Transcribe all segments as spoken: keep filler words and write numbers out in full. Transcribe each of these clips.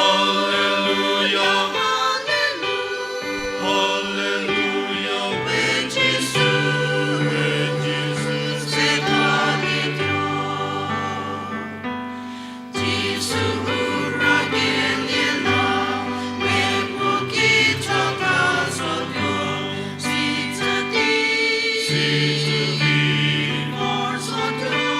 Hallelujah, hallelujah, hallelujah, we Jisu, we Jisu, se kalituo. Jisu u ra kelie la, we puo ki chota zotuo, sitse di, sitse di, vor zotuo.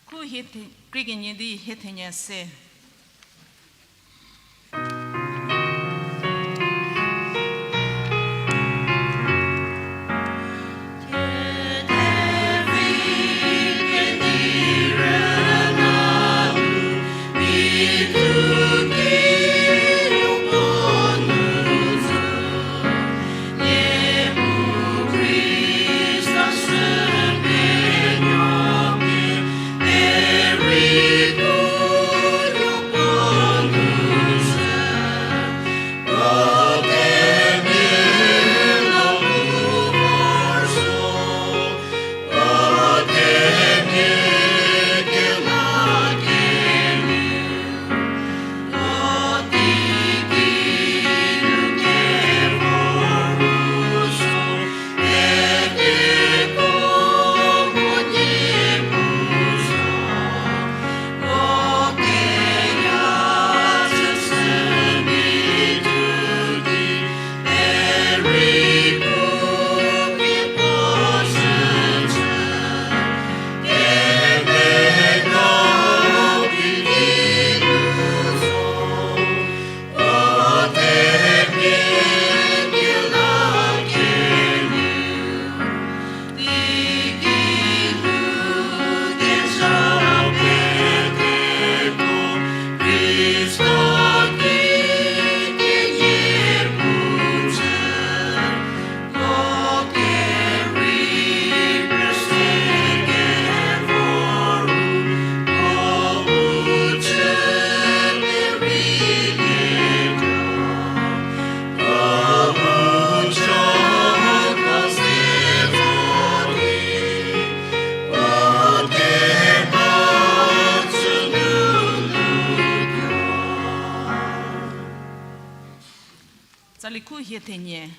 Ku hie the-, krie kenie di hie thenie se. Tsali khu hie thenie.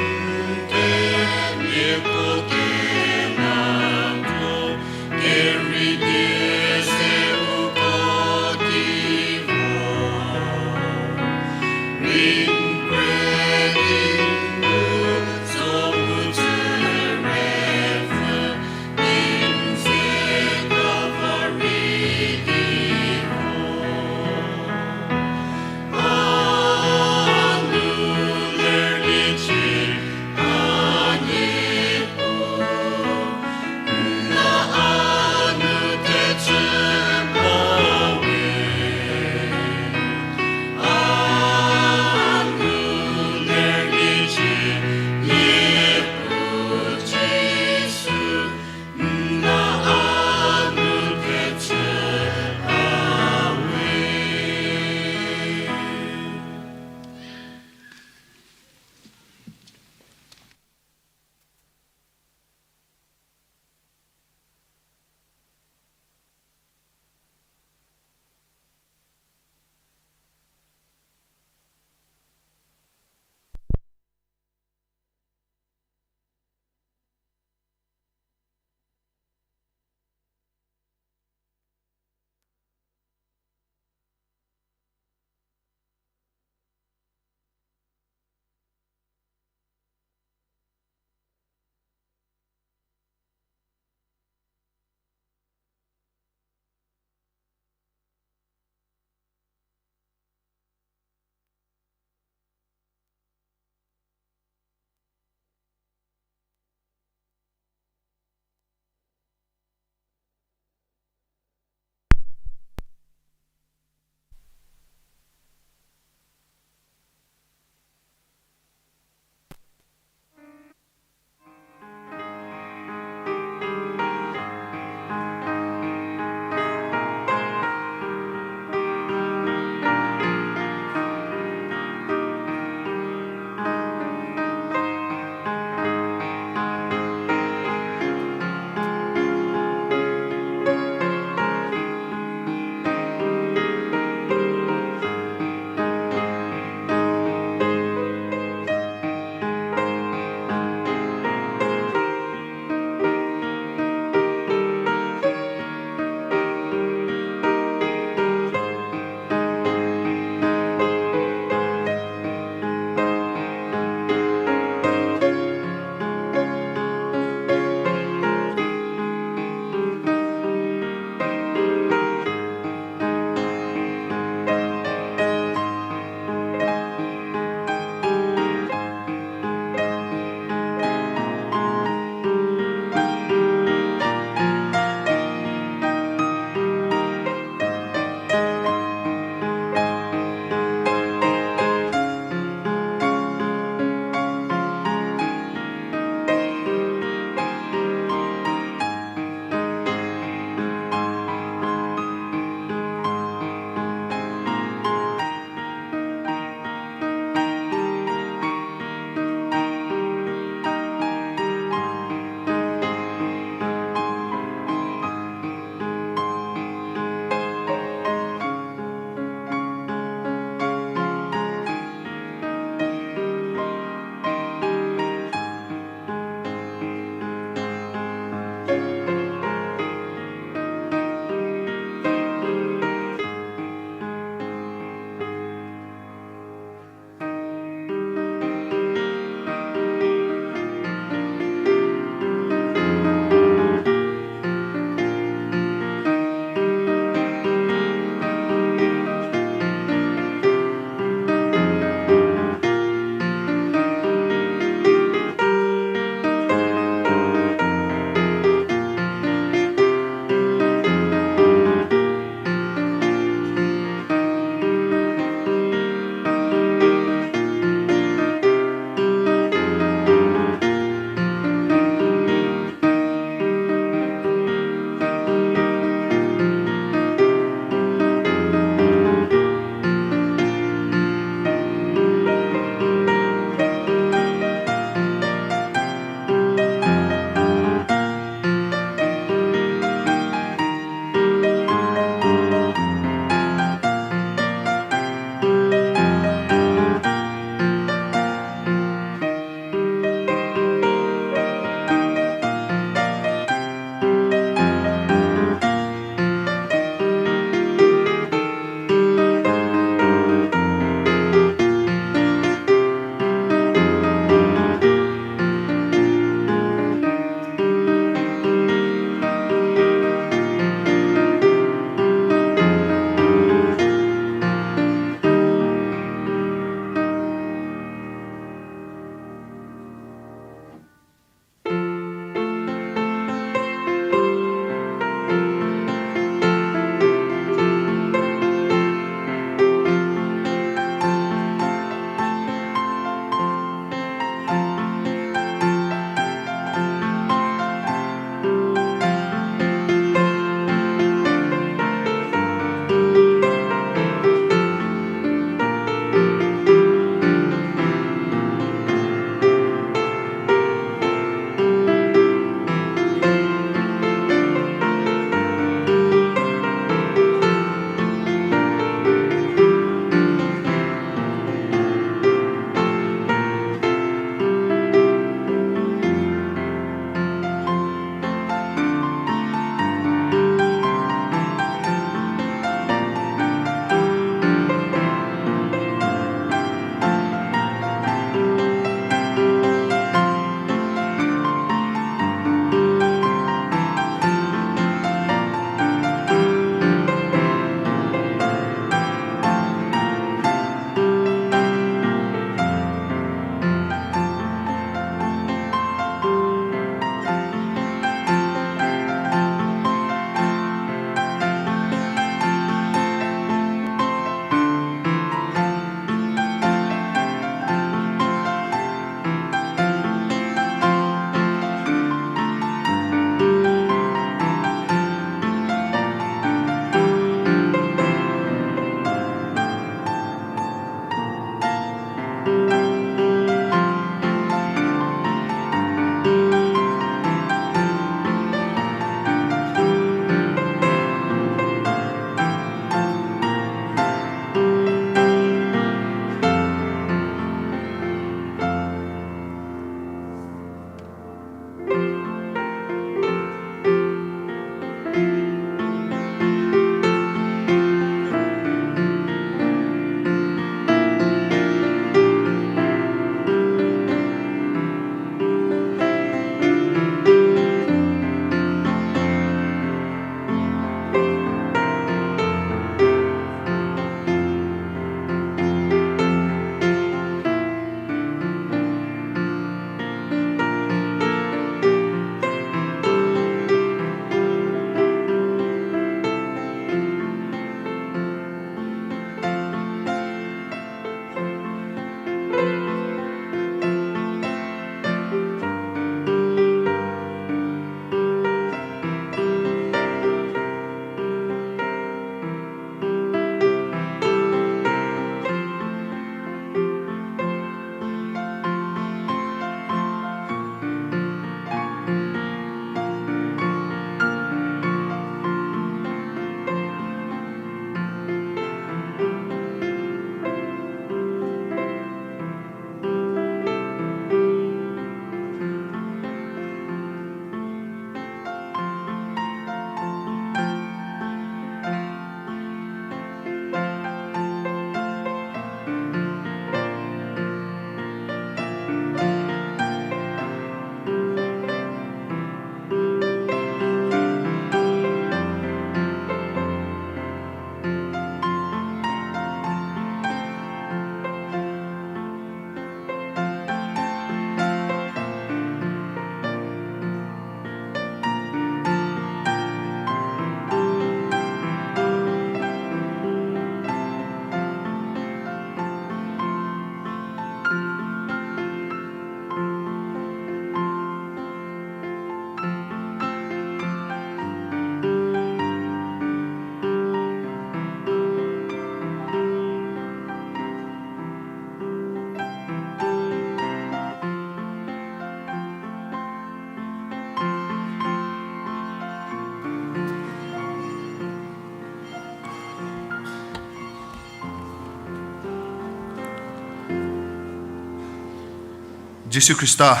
Jisu Khrista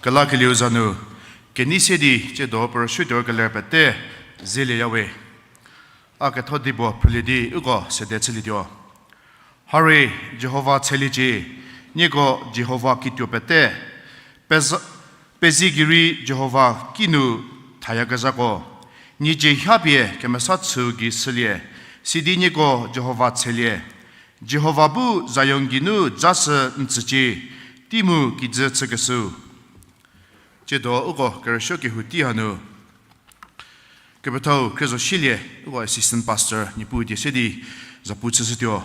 kelakelieu za nu kenei se di tsiedo purüshütuo keler pete zelieyawe. A ketho dipuo phrülie di uko sede chülietuo. Hare, Jihova tsheliecie, nieko Jihova kituo pete, peza-, peziekevi Jihova kinu thayakezhako. Nyicie hapie kemesa chü gei shülie, sidi nieko Jihova tshelie. Jihova bu Zion geinu jashü n tsücie, tei mu kijü chükeshüu. Tsiedo uko kerüsuo kehou tei hanu kepethau Khriezo Shielie, uko assistant pastor, Niepuu die se di zapu chüshütuo.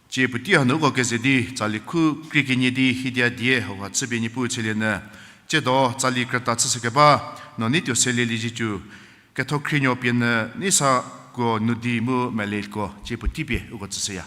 Tsie puotei hanu uko keze di tsali khu krie kenie di hiedia die hauha chüpie Niepuu tshelienü. Tsiedo tsali krüta chüshükeba, no neituo selie liezietsu, ketho khrienuo pie nü nei sa kuo nu di mu meleko tsie puotei pie uko tsüshüya.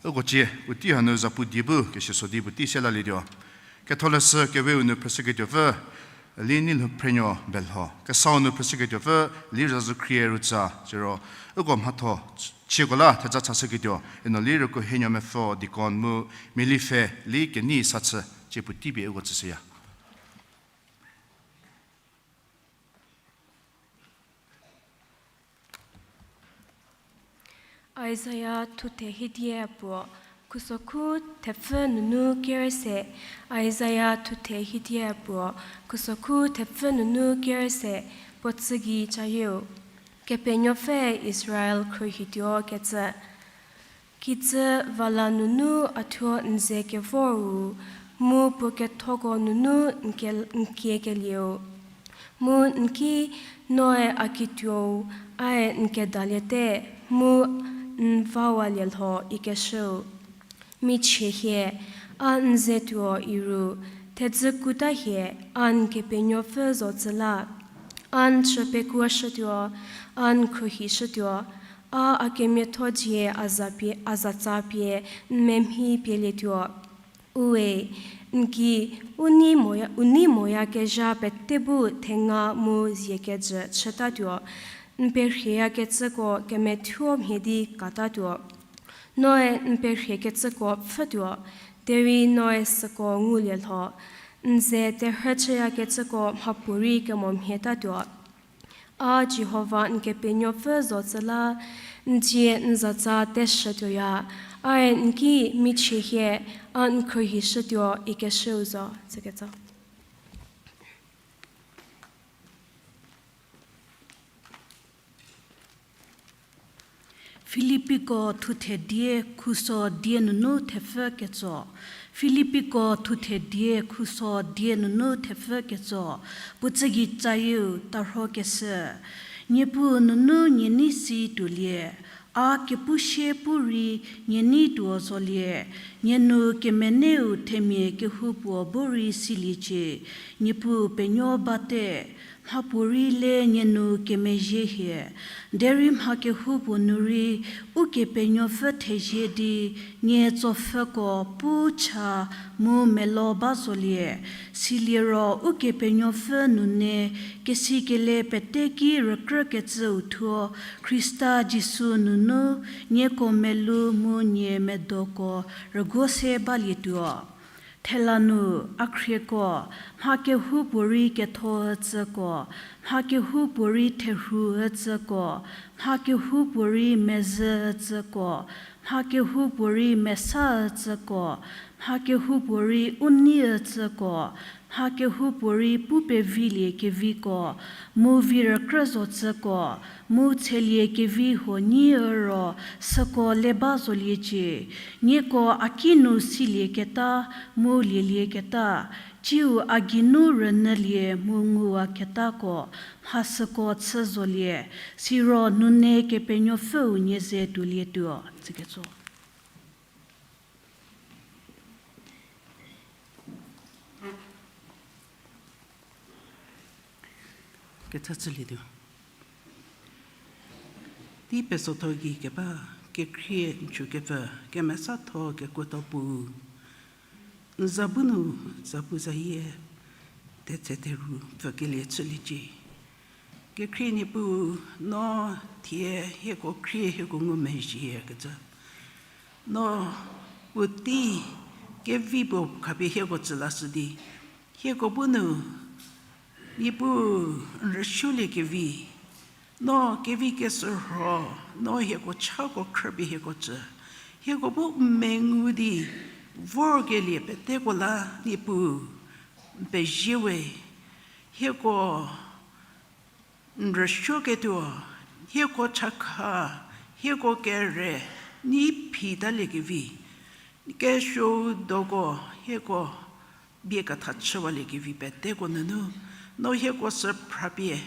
Uko cie, puotei hanu zapu die bu, kesiaso di puotei se lalietuo. Ketholeshü keweu nu phrüshüketuopfü, Li Neilhouphrenuo Belho. Kesau nu phrüshüketuopfü, Li Razükhrie Rütsa, siro, uko mhatho, chieko la theja chashüketuo, eno Li Rükuohenuo Mepfo Deacon mu, Mialipfhe Li Kenei Sachü, cie puotei pie uko tsüshüya. Isaia thuthe hiedie puo, khusokhu thepfü nunu kerese, Isaia thuthe hiedie puo, khusokhu thepfü nunu kerese, puo tsügei cayieu. Kepenuopfü Israel khruohituo kecü. Kijü vala nunu a thuo n ze kevoru, mu puo kethoko nunu n ke-, n kiekelieu. Mu n ki noe a kituou, ae n kedaliete, mu n vawalie lho ikeshüu. Michie hie, a n ze tuo iru, thedzü kuta hie, a n Kepenuopfü zo tsü la. A n chü pekuoshütuo, a n khruohishütuo, a a kemiatho dzie a za pie, a zatsa pie n memhi pielietuo. Ue, n ki, u nei moya, u nei moyakezha pete bu thenga mu ziekejü chütatuo, n perhieyakecüko kemethuo mhie di katatuo. Noe n perhiekecüko pfhütuo, derei noe süko ngulie lho, n ze terhü chüyakecüko mhapuorei kemo mhietatuo. A Jihova n Kepenuopfü zo tsü la, n dzie n zatsa teshütuoya, ae n ki michie hie, a n khruohishütuo ikeshüu zo, tsükecü. Filipiko thuthe die khuso die nunu thepfü ketso. Filipiko thuthe die khuso die nunu thepfü ketso. Puo tsügei cayieu tarhokeshü. Niepuu nunu nie nei si tuolie. A kepu sie pu rei nie nei tuo zolie. Nie nu kemeneu themia kehoupuo bu rei siliecie. Niepuu penuo bate. Mhapuorei le nie nu kemezhie hie, derei mha kehoupuo nu rei Ukepenuopfü thezie di nie tsopfhüko pu cha mu melo ba zolie, siliro Ukepenuopfü nune kesikele pete ki rükrükecüu thuo Khrista Jisu nunu nieko melou mu nie medoko rüguo se balietuo. Thela nu a khrieko, mha kehoupuorei ketho ücüko, mha kehoupuorei therhu ücüko, mha kehoupuorei mezhü ücüko, mha kehoupuorei mesa ücüko, mha kehoupuorei u nei ücüko, mha kehoupuorei pu pevilie keviko, mu vi rükrü zo cüko, mu tshelie kevi huo nyi üro süko le ba zoliecie, nieko a ki nu silieketa, mu lielieketa, tsiu a geinu rünyülie mu nguwaketako, mha süko chü zolie, siro nune Kepenuopfüu nie ze tuolietuo, tsüketso. Kechachülietuo. Tei pesotho gei keba, kekhrie n chükepfü, kemesatho kekuotho pu. N za bu nu, zapuzayie, tetse theru pfükelie chüliecie. Kekhrie Niepuu, no thie hieko khrie hieko ngumezhiekecü. No puotei kevi puo khapie hieko tsü lashü di, hieko bu nu, Niepuu n rüsuoliekevi, no kevi kesürho, no hieko chako khrüpie hieko tsü, hieko bu n mengu di, vorkelie peteko la Niepuu n pezie we, hieko n rüsuoketuo, hieko chakha, hieko kere, ni phitaliekevi, kesuo doko hieko bie ketha chüwaliekevi peteko nunu, no hieko sü phrapie,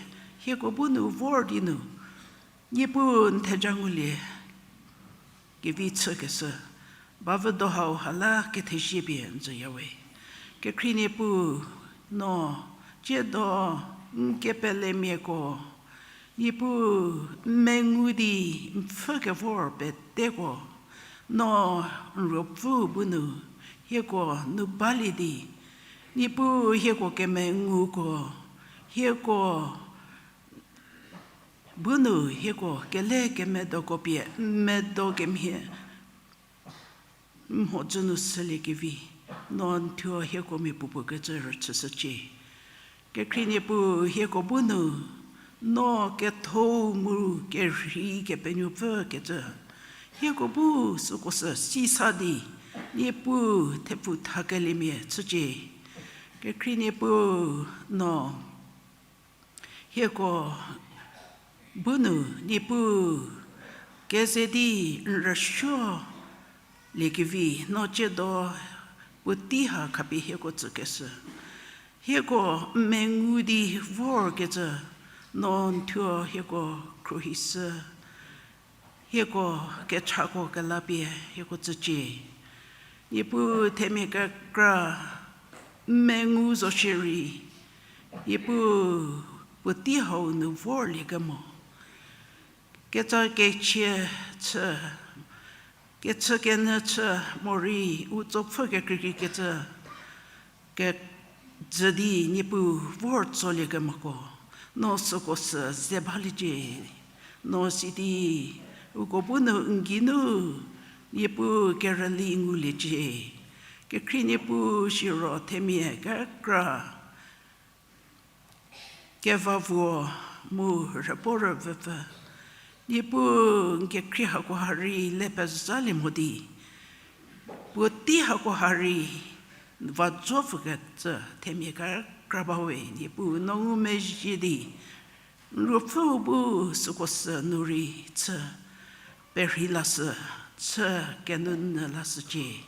hieko bu nu vor di nu, Niepuu n theja ngulie kevi chükeshü, bavüdo hau ha la kethezie pie n tsüyawe. Kekhrie Niepuu, no, tsiedo, n kepelemiako, Niepuu, n mengu di, n pfhü kevor peteko, No n ruopfü bu nu hieko nu balie di, Niepuu hieko kemenguko, hieko bu nu hieko kele kemedoko pie n medo kemhie mhodzü nu shüliekevi, no n thuo hieko mia puopuo kecü rüchüshücie. Kekhrie Niepuu hieko bu nu, no ketho mu kerhei Kepenuopfü kecü, hieko bu süko sü sisa di, Niepuu thepfu thakeliemia chücie. Kekhrie Niepuu no hieko bu nu Niepuu keze di n rüsuo liekevi no ciedo puotei ha khapie hieko tsükeshü. Hieko n mengu di vorkecü, no n thuo hieko khruohishü. Hieko kechako kelapie hieko tsücie. Niepuu themia kekra n mengu zo shierei, Niepuu puotei hau nu vorliekemo, keca kechie chü, kechükenyü chü, morei u tsopfü kekreikrei kecü kejü di Niepuu vor tsoliekemoko, no süko sü ze baliecie. No sidi uko bu nu n geinu Niepuu kerüli nguliecie. Kekhrie Niepuu siro themia kekra kevavuo mu rübo rüvüpfü, Niepuu n kekhrie hakoha rei le pezalie mo di, puotei hakoha rei va zopfükecü themia kekra ba we. Niepuu no ngumezhie di n ruopfüu bu süko sü nu rei chü perhei lashü, chü kenunyü lashücie.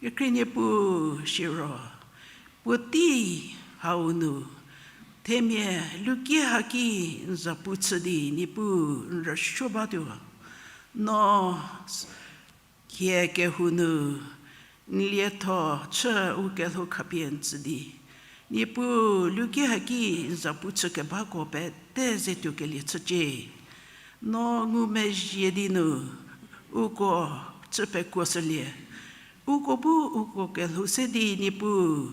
Kekhrie Niepuu siro puotei hau nu themia luki haki n zapu chü di Niepuu n rüsuo batuo. No hie kehou nu n lietho chü u kelhou khapie n tsü di, Niepuu luki haki n zapu chü kebako pete ze tuokelie chücie. No ngumezhie di nu uko chü pekuoshülie. Uko bu uko kelhou se di Niepuu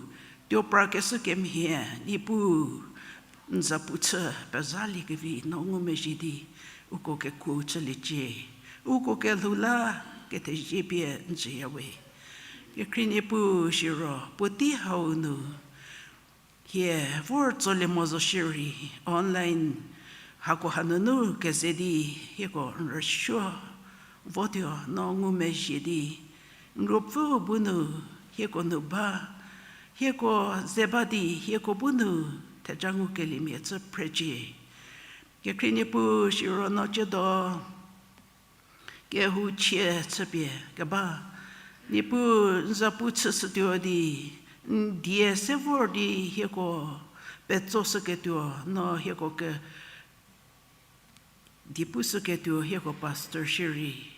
tuopra keshü kemhie, Niepuu n zapu chü pezaliekevi no ngumezhie di uko kekuo chüliecie. Uko kelhou la kethezie pie n tsüya we. Kekhrie Niepuu siro puotei hau nu hie vor tsolie mo zo shierei, online hako hanunu keze di hieko n rüsuo votuo. No ngumezhie di n ruopfüu bu nu hieko nu ba, hieko ze ba di hieko bu nu theja ngukeliemia chü phrecie. Kekhrie Niepuu siro no ciedo kehou chie chüpie keba, Niepuu n zapu chüshütuo di n die se vor di hieko petsoshüketuo, no hieko ke die pushüketuo hieko pastor shierei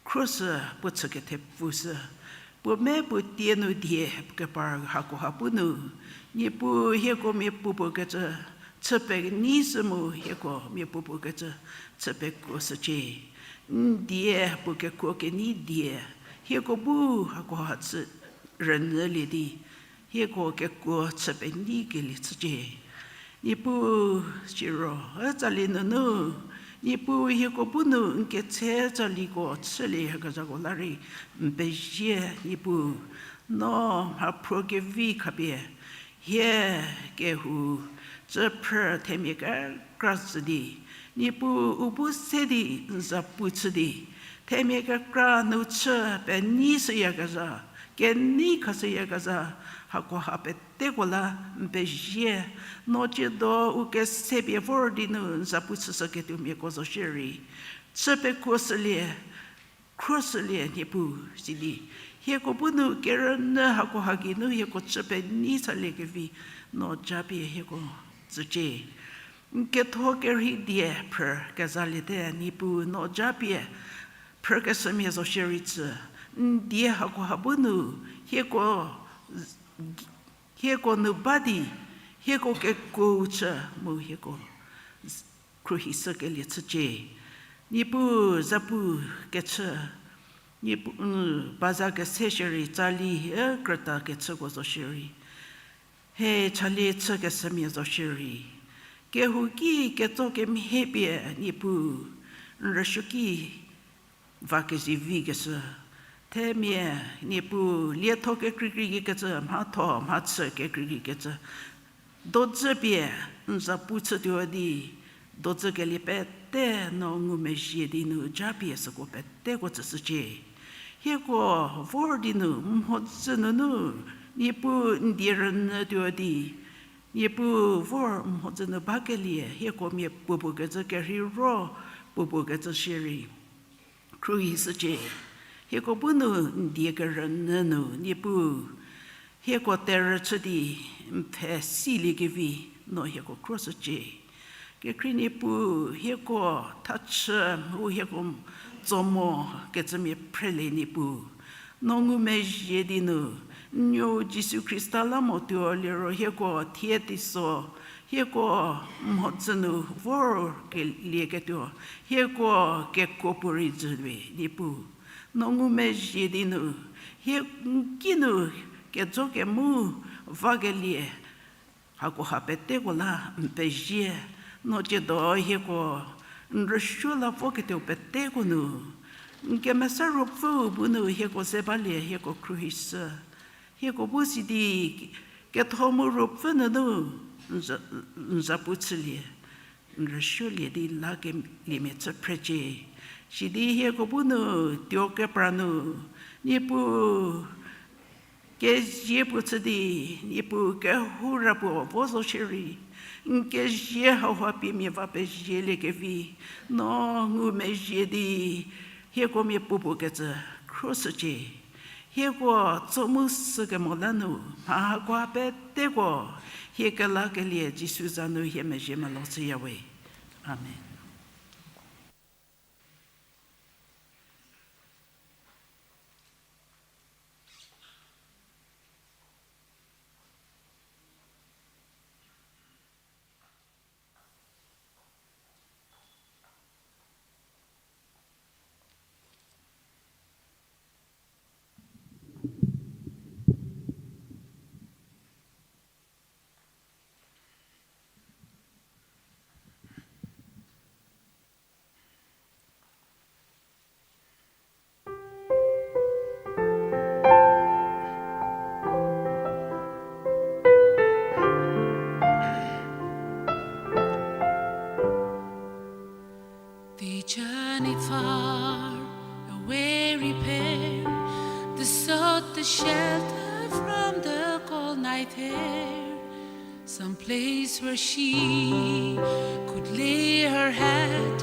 khroshü, puo chü kethepfushü, puo me puo tie nu die kepar hakoha bu nu, Niepuu hieko mia puopuo kecü chü penei shü mu hieko mia puopuo kecü chü pekuoshücie. N die puo kekuo kenei die, hieko bu hakoha chü rünyülie di hieko kekuo chü penei kelie chücie. Niepuu siro, e tsali nunu, Niepuu hieko bu nu n ketse tsaliko chülieyakezhako la rei n pezie. Niepuu, no mhaphruo kevi khapie hie kehou tsüphrü themia kekra tsü di, Niepuu u bu se di n zapu chü di, themia kekra nu chü penei shüyakezha, kenei khashüyakezha, hakoha peteko la n pezie. No ciedo u kese pie vor di nu n zapu chüshüketuomiako zo shierei chü pekuoshülie, khroshülie Niepuu, sidi hieko bu nu kerünyü hakoha geinu hieko chü penei saliekevi no japie hieko tsücie. N ketho kerhei die phrü kezaliete, Niepuu no japie phrükeshümia zo shierei tsü, n die hakoha bu nu hieko hieko nu ba di, hieko kekuou chü mu hieko khruohishükelie chücie. Niepuu zapu kechü Niepuu, n baza kese shierei, tsali, e, krüta kechüko zo shierei, he chalie chü kesemia zo shierei, kehouki ketso kemhie pie, Niepuu, n rüsuoki va kezivi keshü. Themia, Niepuu, lietho kekreikrei kikecü, mhatho mhachü kekreikrei kecü, dozü pie n zapu chütuo di, dozü kelie pete no ngumezhie di nu japie süko peteko tsüshücie. Hieko vor di nu mhodzü nunu, Niepuu, n die rünyütuo di, Niepuu, vor mhodzü nu bakelie hieko mia puopuo kecü kerheiro, puopuo kecü shierei khruohishücie. Hieko bu nu n die kerünyü nu, Niepuu, hieko terhü chü di n pfhe siliekevi no hieko khruohishücie. Kekhrie Niepuu, hieko thachü mu hieko tso mo kecümia phrelie Niepuu, no ngumezhie di nu, n nuou Jisu Khrista la mo tuo liro hieko thie teiso, hieko mhodzü nu vor kelieketuo, hieko kekuo puorei jüwe Niepuu, no ngumezhie di nu, hie n kinu kejo kemu vakelie, hakoha peteko la n pezie, no tsiedo hieko n rüsuo la voketuo peteko nu, n Kemesa Ruopfüu bu nu hieko ze balie hieko khruohishü. Hieko bu sidi ketho mu ruopfü nunu n za, n zapu chülie, n rüsuolie di lakeliemia chü phrecie. Sidi hieko bu nu tuo kepra nu, Niepuu, kezie puo chü di, Niepuu, kehoura puo vo zo shierei, n kezie hauha pie mia va pezieliekevi no ngumezhie di, hieko mia puopuo kecü khruohishücie. Hieko tso mu sükemo la nu mha hakoha peteko hie kelakelie Jisu za nu hie mezhie melou chüyawe. Amen. They journeyed far, a weary pair. They sought the shelter from the cold night air. Some place where she could lay her head,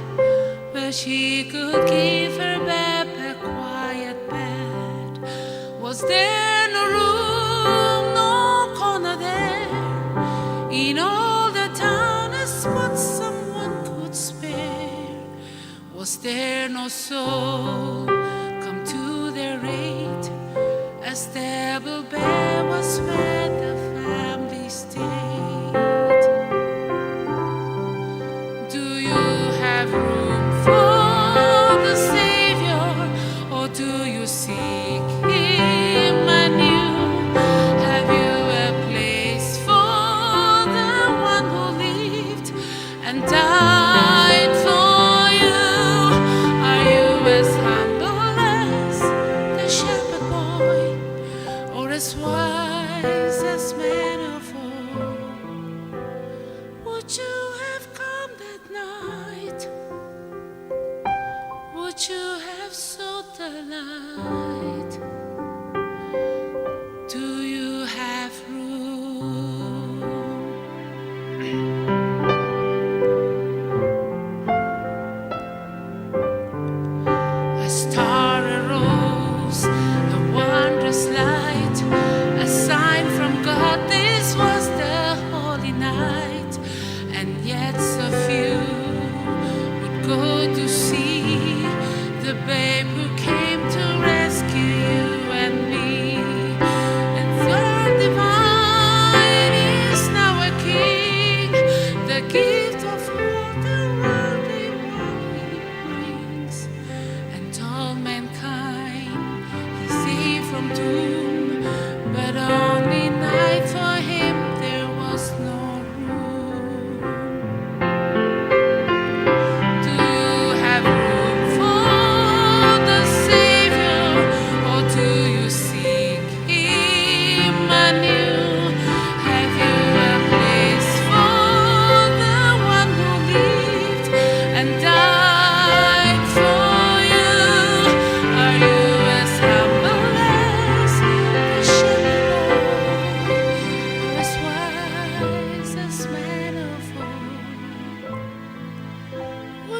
where she could give her babe a quiet bed. Was there no room, no corner there, in all the town a spot someone could spare? Was there no soul come to their aid, as stable bare was where the family stayed? Do you have room for the Savior, or do you seek him anew? Have you a place for the one who lived and died for you? Are you as humble as the shepherd boy, or as wise as men of old? Would you have come that night? Would you have sought the light? Do you have room?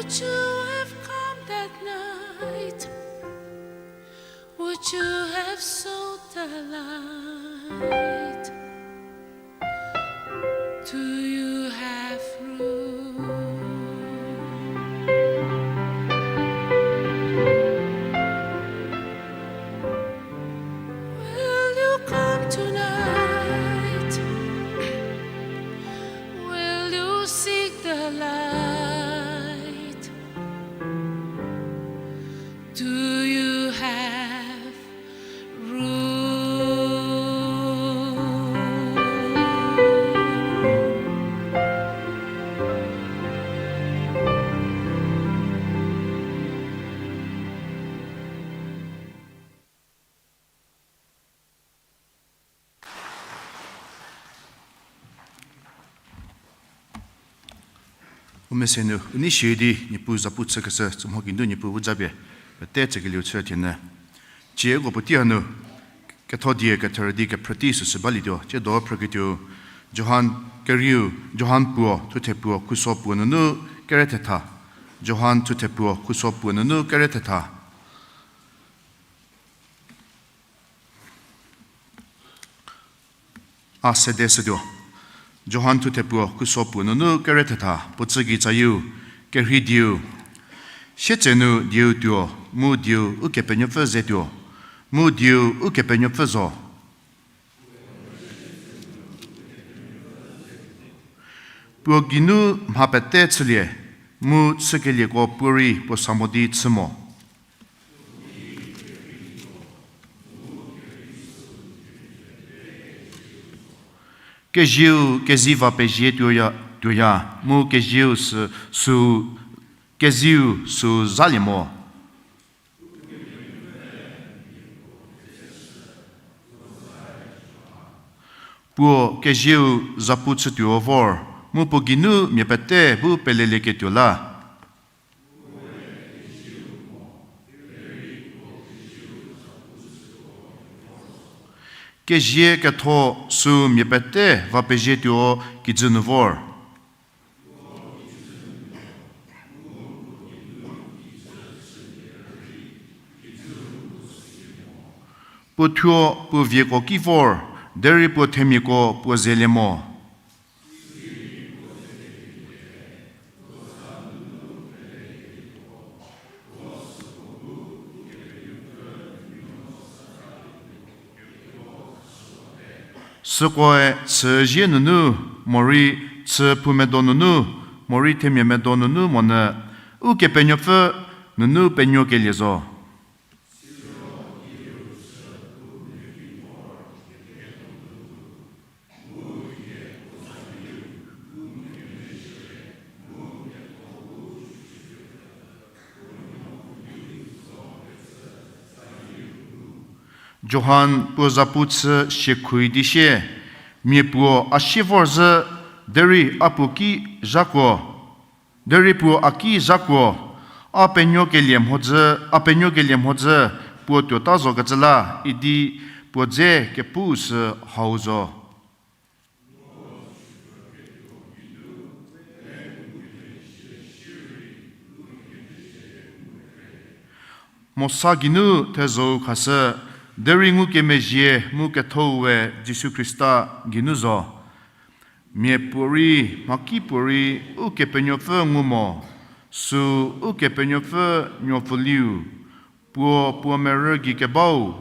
Would you have come that night? Would you have sought the light? Do you have room? Will you come tonight? Will you seek the light? Do you have room? U mese nu u nei shie di Niepuu zapu chükeshü tsü mho ki nu Niepuu bu japie pete tsükelieu chü thienyü. Cie uko puotei hanu ketho die ketherü di kephrütei süsü balietuo, tsiedo phrüketuo Johan kerieu, Johan puo, thuthe puo, khuso puo nunu kere thetha. Johan thuthe puo, khuso puo nunu kere thetha. A sede shütuo. Johan thuthe puo, khuso puo nunu kere thetha, puo tsü gei tsayieu, kerhei dieu. Sietsenu dieu tuo, mu dieu Ukepenuopfü ze tuo, mu dieu Ukepenuopfü zo. Puo geinu mha pete chülie, mu chükelieko puorei puo sa mo di chü mo. Kezieu kezi va pezie tuoya, tuoya, mu kezieu sü, sü, kezieu sü zalie mo. Puo kezieu zapu chütuo vor, mu puo geinu mia pete bu pelelieketuo la. Kezie ketho sü mia pete va pezietuo kijü nu vor. Puo thuo puo vieko ki vor, derei puo themiako puo zelie mo. Sükoe chüzie nunu, morei chü phoumedo nunu, morei themia medo nunu monyü, Ukepenuopfü nunu penuokelie zo. Johan puo zapu chü siekhui di sie, mia puo a sie vorzhü, derei a puo ki zhakuo, derei puo a ki zhakuo, a penuokelie mhodzü, a penuokelie mhodzü, puo tuota zokecü la, idi puo dze kepu sü hau zo. Mosa geinu thezho-u khashü, derei ngukemezhie mu ketho-u we Jisu Khrista geinu zo. Miapuorei, mhakipuorei, Ukepenuopfü ngu mo, süu Ukepenuopfü nuopfüliu, puo puo merü gei kebau,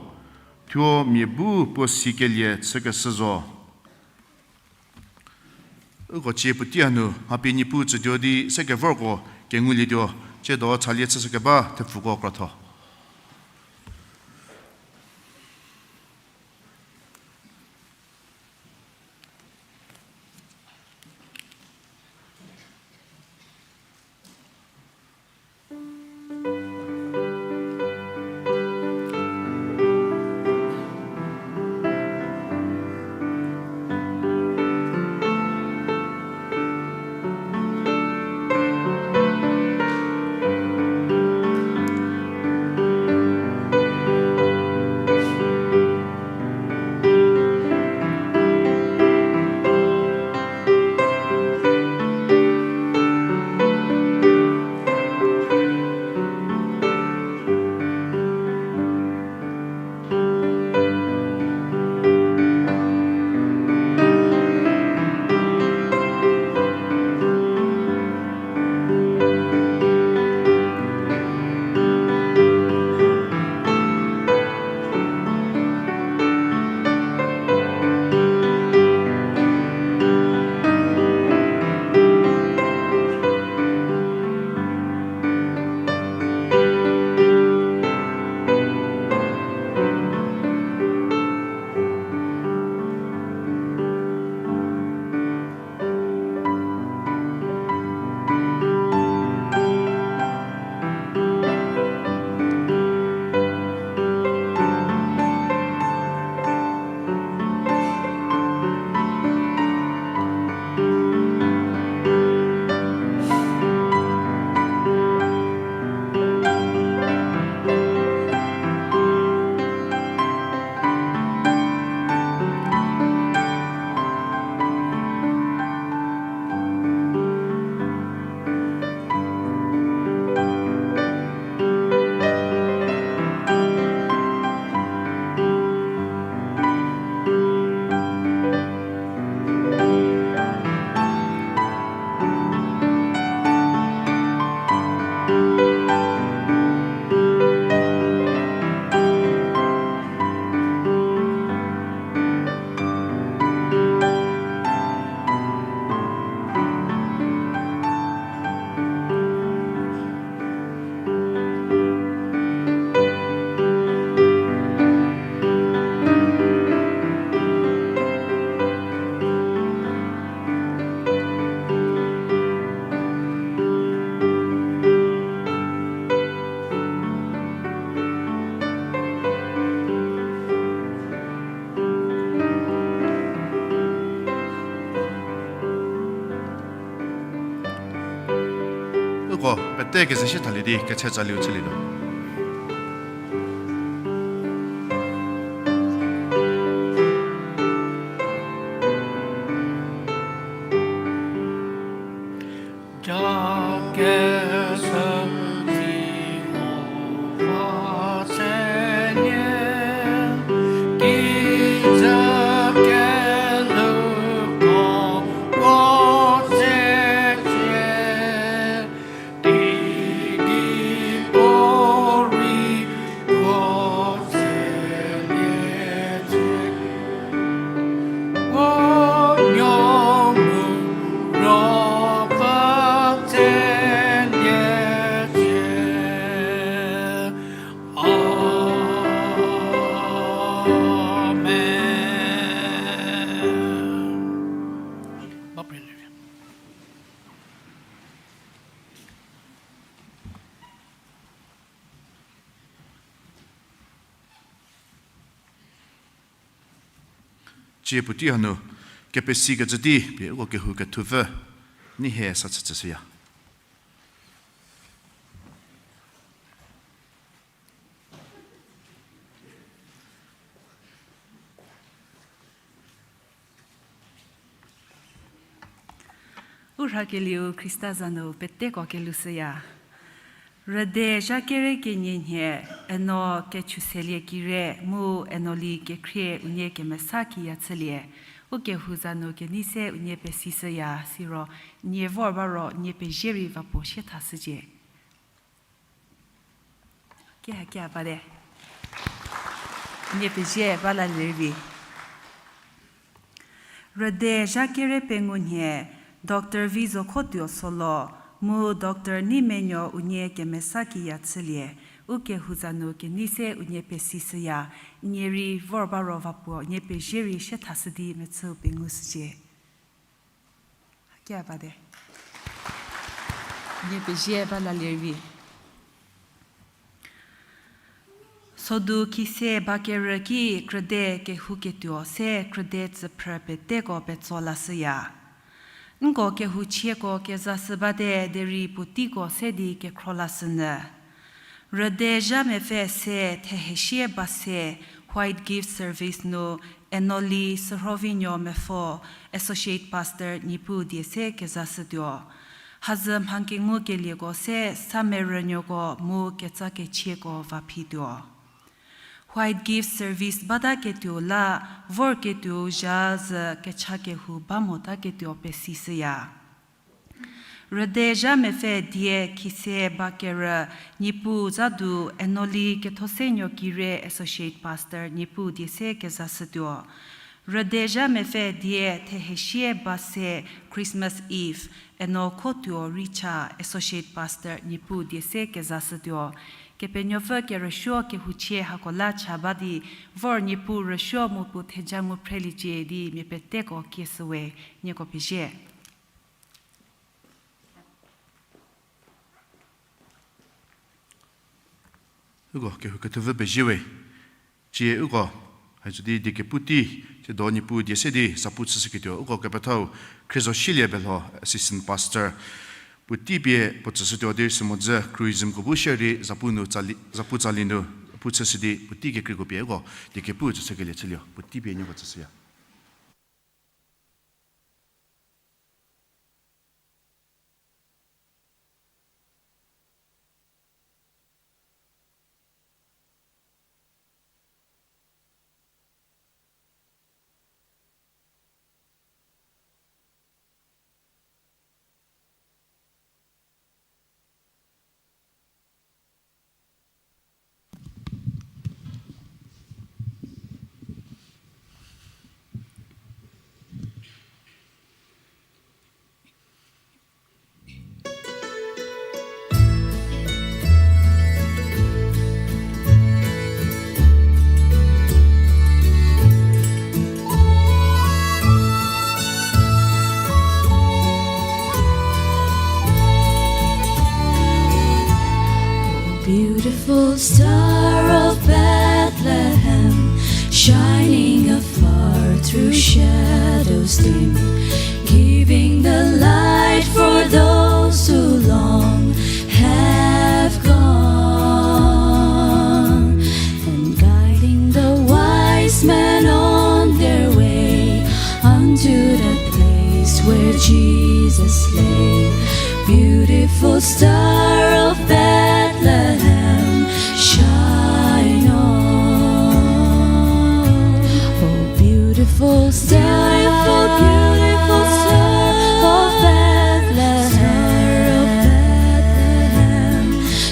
thuo mia bu puo sikelie chükeshü zo. Uko cie puotei hanu mhapie Niepuu tsütuo di sekevorko kengulietuo, tsiedo chalie chüshükeba thepfuko krotho. Uko pete keze shie thalie di ketse tsaliu chülietuo. Tsie puotei hanu kepesikecü di pie uko kehou kethupfü nei hie sa chüchüshüya. U rhakelieu Khrista za nu peteko kelushüya. Rüde zha kere kenie nhie, eno kechuselie kire mu eno li kekhrie unie kemesa kiya chülie, ukehou za nu kenei se unie pesishüya, siro nie vor ba ro nie pezie rei va puo sie thashücie. Ki ha ki ha bate. Nie pezie ba lalie rei vi. Rüde zha kere pengou nhie, Doctor Vizokhotuo Solo, mu Doctor Neimenuo unie kemesa kiya chülie, ukehou za nu kenei se unie pesishüya, nie rei vor ba ro va puo nie pezie rei sie thashü di mechüu pengushücie. Kia bate. Nie pezie ba lalie rei vi. Sodu khise ba kerü ki krüde kehouketuo se krüde tsüphrü peteko petso lashüya. Nko kehouchieko kezashü bate derei puoteiko se di kekhro lashünyü. Rüde zha mepfü se thehesie ba se White Gift Service nu Enoli Sürhovinuo Mepfo, Associate Pastor Niepuu die se kezashütuo. Hazü mha kengukelieko se samerünuoko mu ketsakechieko va phituo. White Gift Service bataketuo la vorketuo zha zhü kecha kehou ba motaketuo pesishüya. Rüde zha mepfü die khise ba kerü, Niepuu za du Enoli Kethosenuo Kire Associate Pastor, Niepuu die se kezashütuo. Rüde zha mepfü die thehesie ba se Christmas Eve, Eno Khotuo Richa Associate Pastor, Niepuu die se kezashütuo. Kepenuopfü kerüsuo kehouchie hako la cha ba di, vor Niepuu rüsuo mu puo theja ngu phreliecie di mia peteko kieshüwe, nieko pezie. Uko kehou kethevü pezie we. Cie uko, haizü di diekepu tei, tsiedo Niepuu die se di zapu chüshüketuo. Uko kepethau Khriezoshilie Belho, Assistant Pastor, puotei pie puo tsüshütuo di sü mhodzü criticismko bu share di zapu nu tsali, zapu tsali nu pu chüshü di puotei kekreiko pie uko diekepu tsüshükelie chülietuo. Puotei pie nieko tsüshüya. Beautiful star of Bethlehem, shining afar through shadows dim, giving the light for those who long have gone, and guiding the wise men on their way unto the place where Jesus lay. Beautiful star of Bethlehem, shine on. Oh, beautiful star, beautiful star of Bethlehem,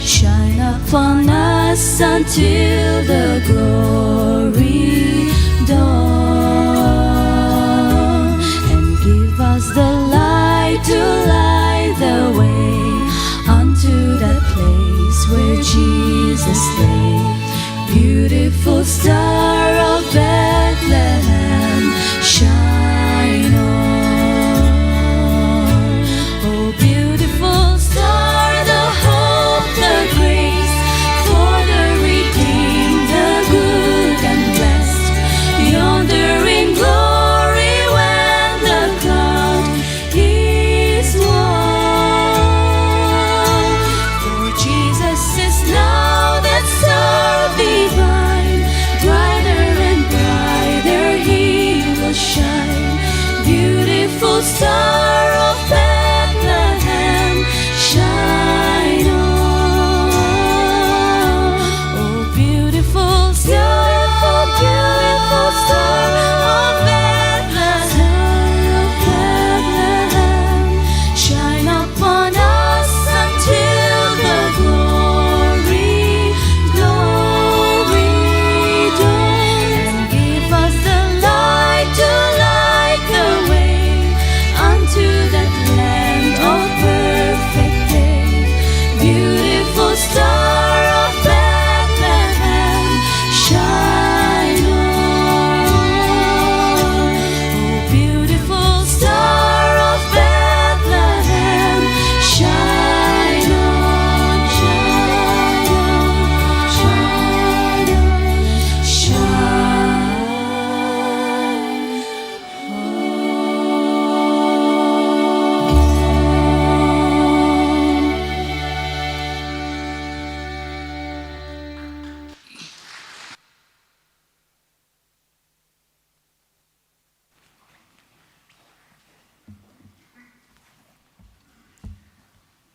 shine upon us until the glory dawn, and give us the light to light the way unto the place where Jesus lay. Beautiful star of Bethlehem, shine on. Oh, beautiful star, the hope, the grace for the redeemed, the good and blessed, yonder in glory when the cloud is one. For Jesus is now that star divine, brighter and brighter he will shine. Beautiful star of Bethlehem, shine on. Oh, beautiful star, beautiful star of Bethlehem, shine upon us until the glory, glory dawn, and give us the light to light the way unto that land of perfect day. Beautiful star of Bethlehem, shine on. Oh, beautiful star of Bethlehem, shine on, shine on, shine on, shine on.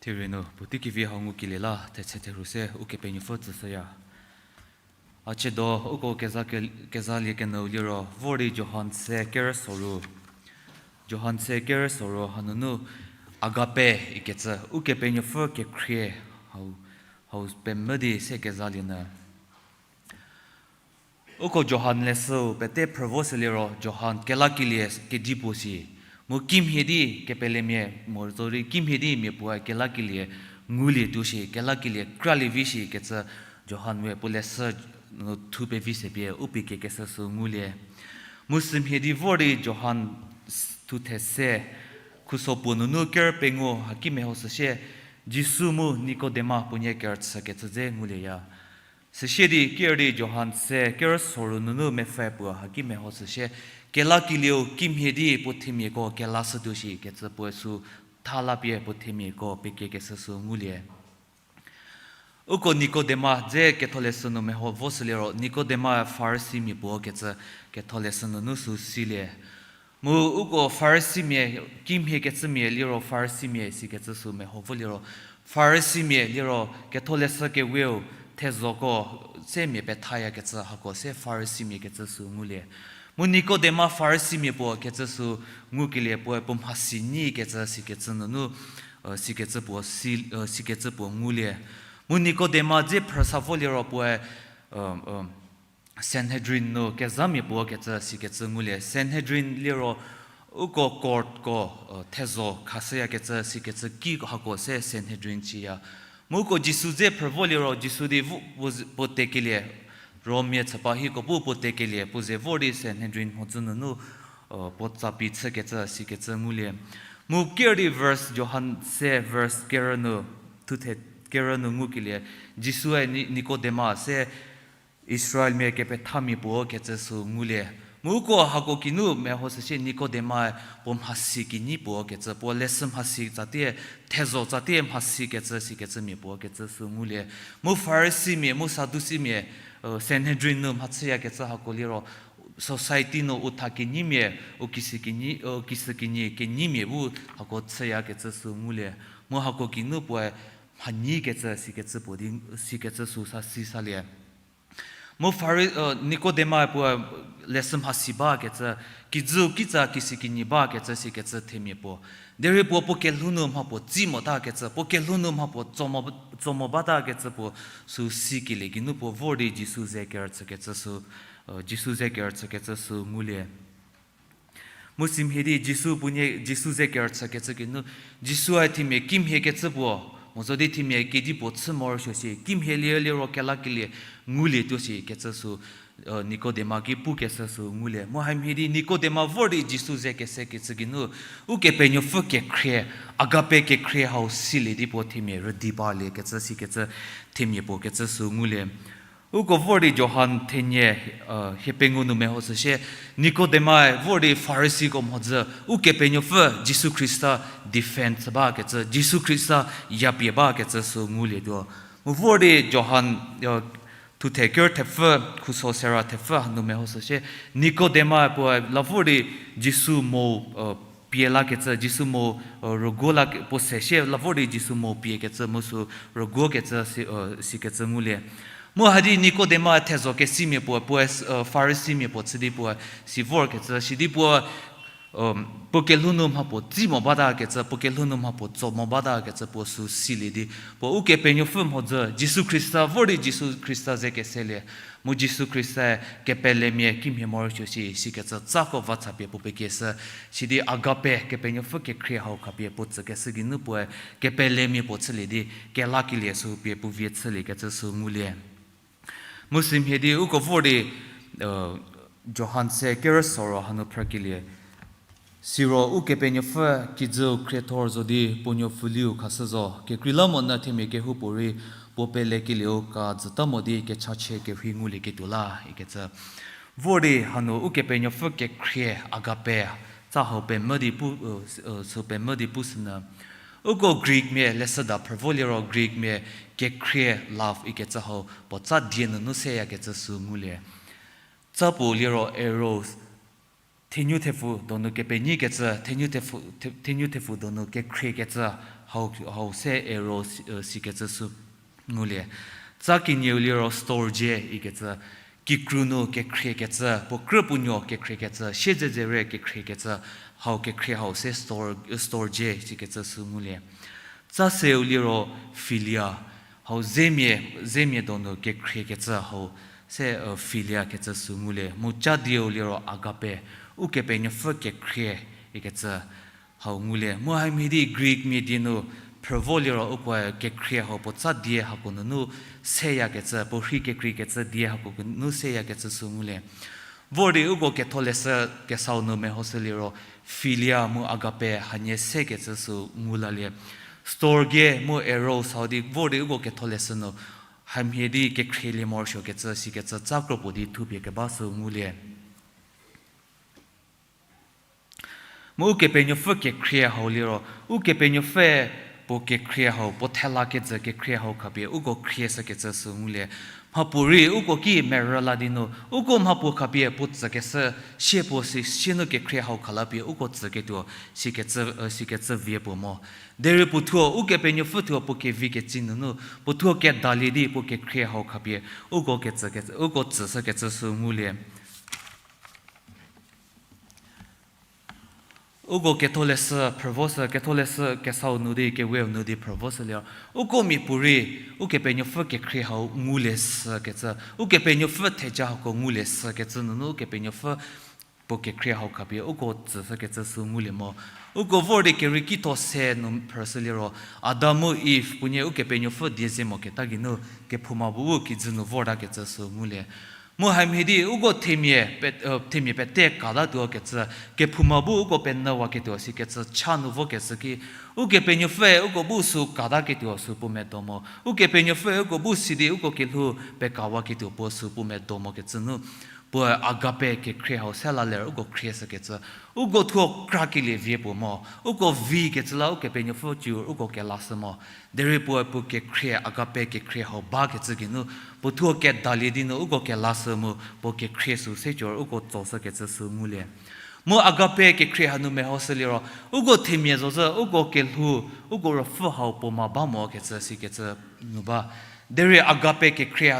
Therie nu puotei kevi hau ngukelie la thetse therhu se Ukepenuopfü tsüshüya. A chiedo uko keza ke-, kezalie kenyüu liro vor di Johan se kerü soru. Johan se kerü soru hanunu Agape ikecü, Ukepenuopfü kekhrie hau, hau pemvü di se kezalienyü. Uko Johan leshüu pete phrü vo süliro Johan kelakelie kedipuo shi. Mu kimhie di kepelemia mo zorei kimhie di mia puoe kelakelie ngulietuo shi, kelakelie kralie vi shi kecü Johan we puo leshü nu thu pevi se pie u pie kekeshü sü ngulie. Mu sümhie di vor di Johan s-, thuthe se, khuso puo nunu ker pengou haki meho süsie, Jisu mu Nikodema puonie kerüchü kecü dze ngulieya. Süsie di ker di Johan se ker soru nunu mepfü puo haki meho süsie, kelakelieu kimhie di puo themiako kelashütuo shi kecü puoe sü tha la pie puo themiako pekiekeshü sü ngulie. Uko Nikodema dze ketholeshü nu meho vo süliro, Nikodema Farisimia puo kecü ketholeshü nunu sü silie. Mu uko Farisimia, kimhie kecümia liro Farisimia sikecü sü meho vo liro, Farisimia liro ketholeshü keweu thezoko se mia pethayakecü hako se Farisimia kecü sü ngulie. Mu Nikodema Farisimia puo kecü sü ngukelie puoe puo mhasi nyi kecü sikecü nunu, sikecü puo si, sikecü puo ngulie. Mu Nikodema dze phrüsa vo liro puoe Sanhedrin nu kezhamia puo kecü sikecü ngulie. Sanhedrin liro uko courtko, thezo khashüyakecü sikecü ki hako se Sanhedrin ciya. Mu uko Jisu dze phrü vo liro Jisu di vo, puo, puo tekelie, Rommia chüpa hiko bu puo tekelie puo ze vor di Sanhedrin mhodzü nunu puo tsapi chükecü sikecü ngulie. Mu ker di verse Johan se verse kerü nu, thuthe kerü nu ngukelie, Jisue Ni-, Nikodema se Israelmia kepethamia puo kecü sü ngulie. Mu uko hako kinu meho süsie Nikodemae puo mhasi kinyi puo kecü, puo leshü mhasi tsatie, thezo tsatie mhasi kecü sikecümia puo kecü sü ngulie. Mu Farisimia, mu Sadusimia, Sanhedrin nu mhachüyakecü hako liro, society nu u tha kinyimia, u kisi kinyi, u kisü kinyi, kinyimia bu hako chüyakecü sü ngulie. Mu hako kinu puoe mhanyi kecü sikecü puo di, sikecü sü sa si salie. Mu Fari-, Nikodema puo leshü mhasi bakecü, kijüu kitsa kisi kinyi bakecü sikecü themia puo. Derei puo puo kelhou nu mha puo tsi motakecü, puo kelhou nu mha puo tso mo, tso mo batakecü puo sü sikelie geinu puo vor di Jisu ze kerüchükecü sü, Jisu ze kerüchükecü sü ngulie. Mu simhie di Jisu puonie, Jisu ze kerüchükecü geinu, Jisue themia kimhie kecü puo, mo zo di themia kedipuo chü morosuo shi, kimhie lie liro kelakelie ngulietuo shi kecü sü, Nikodema ki pukeshü sü ngulie. Mu hamhie di Nikodema vor di Jisu ze kesekecü geinu, Ukepenuopfü kekhrie, agape kekhrie hau silie di puo themia rüdi baliekecü sikecü themia puo kecü sü ngulie. Uko vor di Johan thenie, hie pengou nu meho süsie, Nikodemae vor di Farisiko mhodzü, Ukepenuopfü Jisu Khrista defend bakecü, Jisu Khrista yapie bakecü sü ngulietuo. Mu vor di Johan, thuthe ker thepfü, khuso sera thepfü hanu meho süsie, Nikodemae puoe la vor di Jisu mo, pie lakecü, Jisu mo, rüguo la puo se shie la vor di Jisu mo piekecü mu sü rüguokecü si, sikecü ngulie. Mu hadi Nikodema thezo kesimia puo, puoe, Farisimia puo chü di puoe si vorkecü, sidi puo, puo kelhou nu mha puo tsi mo batakecü, puo kelhou nu mha puo tso mo batakecü puo sü silie di, puo Ukepenuopfü mhodzü, Jisu Khrista vor di Jisu Khrista ze keselie, mu Jisu Khrista kepelemia kimhie morosuo shi, sikecü tsako va thapie puo pekieshü, sidi agape Kepenuopfü kekhrie hau khapie puo tsükeshü geinu puoe kepelemia puo chülie di, kelakelie sü pie puo vie chüliekecü sü ngulie. Mu simhie di uko vor di, Johan se kerüsoro hanu phrükelie. Siro Ukepenuopfü kijüu khriethor zo di puo nuopfüliu khashü zo, kekreilamonyü themia kehoupuorei puo pelekelieu ka züta mo di kechachie kerhei ngulieketuo la, ikecü. Vor di hanu Ukepenuopfü kekhrie agape, tsa hau pemvü di pu, sü pemvü di pushünyü. Uko Greekmia leshüda phrü vo liro Greekmia kekhrie love ikecü hau puo tsa die nunu seyakecü sü ngulie. Tsa puo liro eros, thenuthepfu donu kepenyikecü, thenuthepfu, the-, thenuthepfu donu kekhriekecü hau, hau se eros, sikecü sü ngulie. Tsa kenieu liro storge ikecü, kikru nu kekhriekecü, puo krü puo nuo kekhriekecü, siedzedzere kekhriekecü, hau kekhrie hau se storge, storge sikecü sü ngulie. Tsa seu liro philia, hau zemia, zemia donu kekhriekecü hau se philia kecü sü ngulie. Mu ca dieu liro agape, Ukepenuopfü kekhrie ikecü hau ngulie. Mu hamhie di Greek mia die nu phrüvo liro ukoe kekhrie hau puo tsa die hako nunu seyakecü, puo rhi kekreikecü die hako nunu seyakecü sü ngulie. Vor di uko ketholeshü kesau nu mehoshü liro philia mu agape hanie sekecü sü ngu lalie. Storge mu eros hau di vor di uko ketholeshü nu hamhie di kekhrielie morosuokecü sikecü tsa kropuo di thupie keba sü ngulie. Mu Ukepenuopfü kekhrie hau liro, Ukepenuopfü puo kekhrie hau, puo thela kejü kekhrie hau khapie uko khrieshükecü sü ngulie. Mhapuorei uko ki merü la di nu, uko mhapuo khapie puo tsükeshü, sie puo si, sie nu kekhrie hau khala pie uko tsüketuo, sikecü, sikecü vie puo mo. Derei puo thuo, Ukepenuopfü thuo puo kevi ketsi nunu, puo thuo kedalie di puo kekhrie hau khapie, uko ketsü, uko tsüshükecü sü ngulie. Uko ketholeshü phrüvoshü, ketholeshü kesau nu di, keweu nu di phrüvoshü liro, uko miapuorei, Ukepenuopfü kekhrie hau ngulie shükecü, Ukepenuopfü theja hako ngulie shükecü nunu Ukepenuopfü puo kekhrie hau khapie uko tsüshükecü sü ngulie mo. Uko vor di Kerieki tho se nu phrüshü liro, Adam mu Iv puonie Ukepenuopfü die ze moketa geinu, kephouma bu kijü nu vortakecü sü ngulie. Mu hamhie di uko themia pete katatuokecü, kephouma bu uko penyüwaketuo sikecü cha nu vokeshü ki, Ukepenuopfüe uko bu sü kataketuo sü puo medo mo. Ukepenuopfüe uko bu si di uko kelhou pekawaketuo puo sü puo medo mokecü nu, puoe agape kekhrie hau se la ler uko khrieshükecü, uko thuo krakelie vie puo mo, uko vikecü la Ukepenuopfü cü uko kelashü mo. Derei puoe puo kekhrie, agape kekhrie hau bakecü geinu, puo thuo kedalie di nu uko kelashü mu, puo kekhrie sü se cor uko tsoshükecü sü ngulie. Mu agape kekhrie hanu mehoshü liro, uko themia zozü, uko kelhou, uko ruopfü hau puo ma ba mokecü sikecü nu ba. Derei agape kekhrie,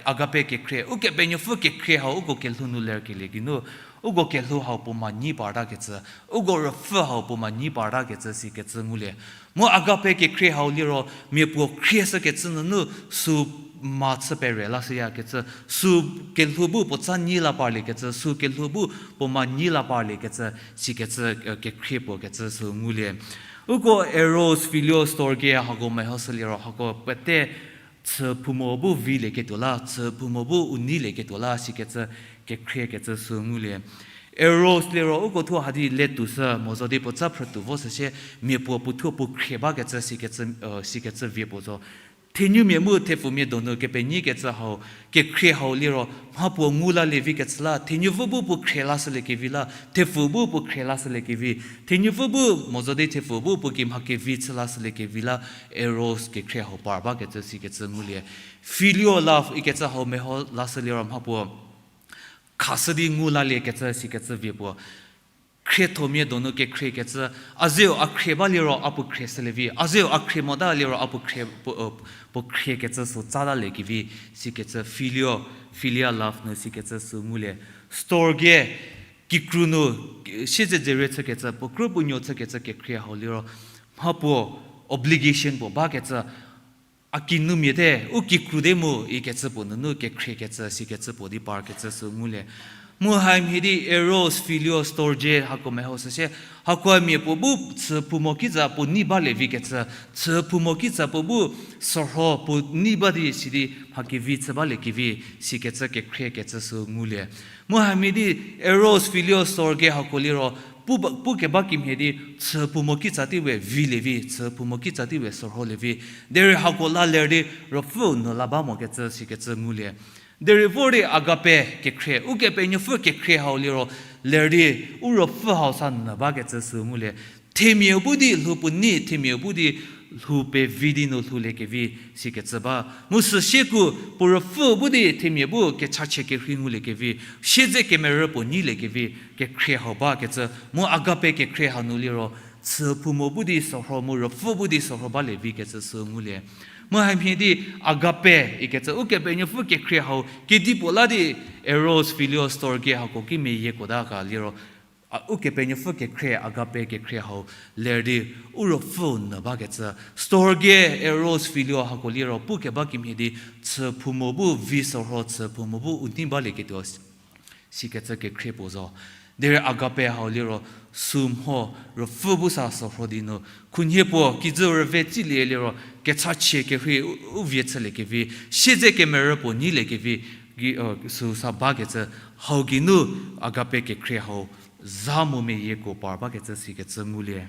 agape kekhrie, Ukepenuopfü kekhrie hau uko kelhou nu lerkelie geinu, uko kelhou hau puo ma nyi partakecü, uko ruopfü hau puo ma nyi partakecü sikecü ngulie. Mu agape kekhrie hau liro, mia puo khrieshükecü nunu sü ma chü pere lashüyakecü, sü kelhou bu puo tsa nyi la parliekecü, sü kelhou bu puo ma nyi la parliekecü, sikecü kekhrie puo kecü sü ngulie. Uko eros, philia, storge hako mehoshü liro hako pete chü phumo bu vilieketuo la, chü phumo bu u neilieketuo la, sikecü kekhriekecü sü ngulie. Eros liro uko thuo hadi letuo sü mo zo di puo tsa phrütuo vo sü sie, mia puo puo thuo puo khrie bakecü sikecü, sikecü vie puo zo. Thenumia mu thepfumia donu kepenyikecü hau, kekhrie hau liro, mha puo ngu lalie vikecü la, thenupfü bu puo khrie lashüliekevi la, thepfu bu puo khrie lashüliekevi, thenupfü bu mo zo di thepfu bu puo ki mha kevi chü lashüliekevi la, eros kekhrie hau par bakecü sikecü ngulie. Philia love ikecü hau meho lashü liro mha puo khashü di ngu laliekecü sikecü vie puo. Khriethomia donu kekhriekecü, a zeu a khrie ba liro a puo khrie shülie vi, a zeu a khrie mota liro a puo khrie, puo, puo khriekecü sü tsa laliekevi, sikecü philia, philia love nu sikecü sü ngulie. Storge, kikru nu, siedzedzere chükecü, puo krü puo nuo chükecü kekhrie hau liro, mha puo obligation puo bakecü, a kinumia te, u kikru de mu ikecü puo nunu kekhriekecü sikecü puo di parkecü sü ngulie. Mu hamhie di eros, philia, storge hako meho sü sie, hakoe mia puo bu chü phumo kitsa puo nei balie vikecü, chü phumo kitsa puo bu sorho puo nei ba di sidi mha kevi chü baliekevi sikecü kekhriekecü sü ngulie. Mu hamhie di eros, philia, storge hako liro, pu ba, pu keba kimhie di, chü phumo kitsa tei we vilie vi, chü phumo kitsa tei we sorholie vi. Derei hako la ler di, ruopfüu nu la ba mokecü sikecü ngulie. Derei vor di agape kekhrie, Ukepenuopfü kekhrie hau liro, ler di, u ruopfü hau sa nu bakecü sü ngulie. Themiau bu di lhou puo nei, themiau bu di lhou pevi di nu lhouliekevi sikecü ba. Mu süsieku puo ruopfü bu di themia bu kechachie kerhei nguliekevi, siedze kemerü puo nyiliekevi, kekhrie hau bakecü, mu agape kekhrie hanu liro, chü phumo bu di sorho mu ruopfü bu di sorho balie vi kecü sü ngulie. Mu hamhie di agape ikecü Ukepenuopfü kekhrie hau kedipuo la di eros, phileo, storge hako kimia yiekuota ga liro, a, Ukepenuopfü kekhrie, agape kekhrie hau ler di u ruopfüu nyü bakecü. Storge, eros, phileo hako liro pukeba kimhie di chü phumo bu vi sorho, chü phumo bu u nei balieketuo sikecü kekhrie puo zo. Derei agape hau liro sü mho ruopfü bu sa sorho di nu, khunhie puo kijü rüve tsilie liro, kechachie kerhei u, u vie chüliekevi, siedze kemerü puo nyiliekevi, sü sa bakecü, hau geinu agape kekhrie hau za mu mia yiekuo par bakecü sikecü ngulie.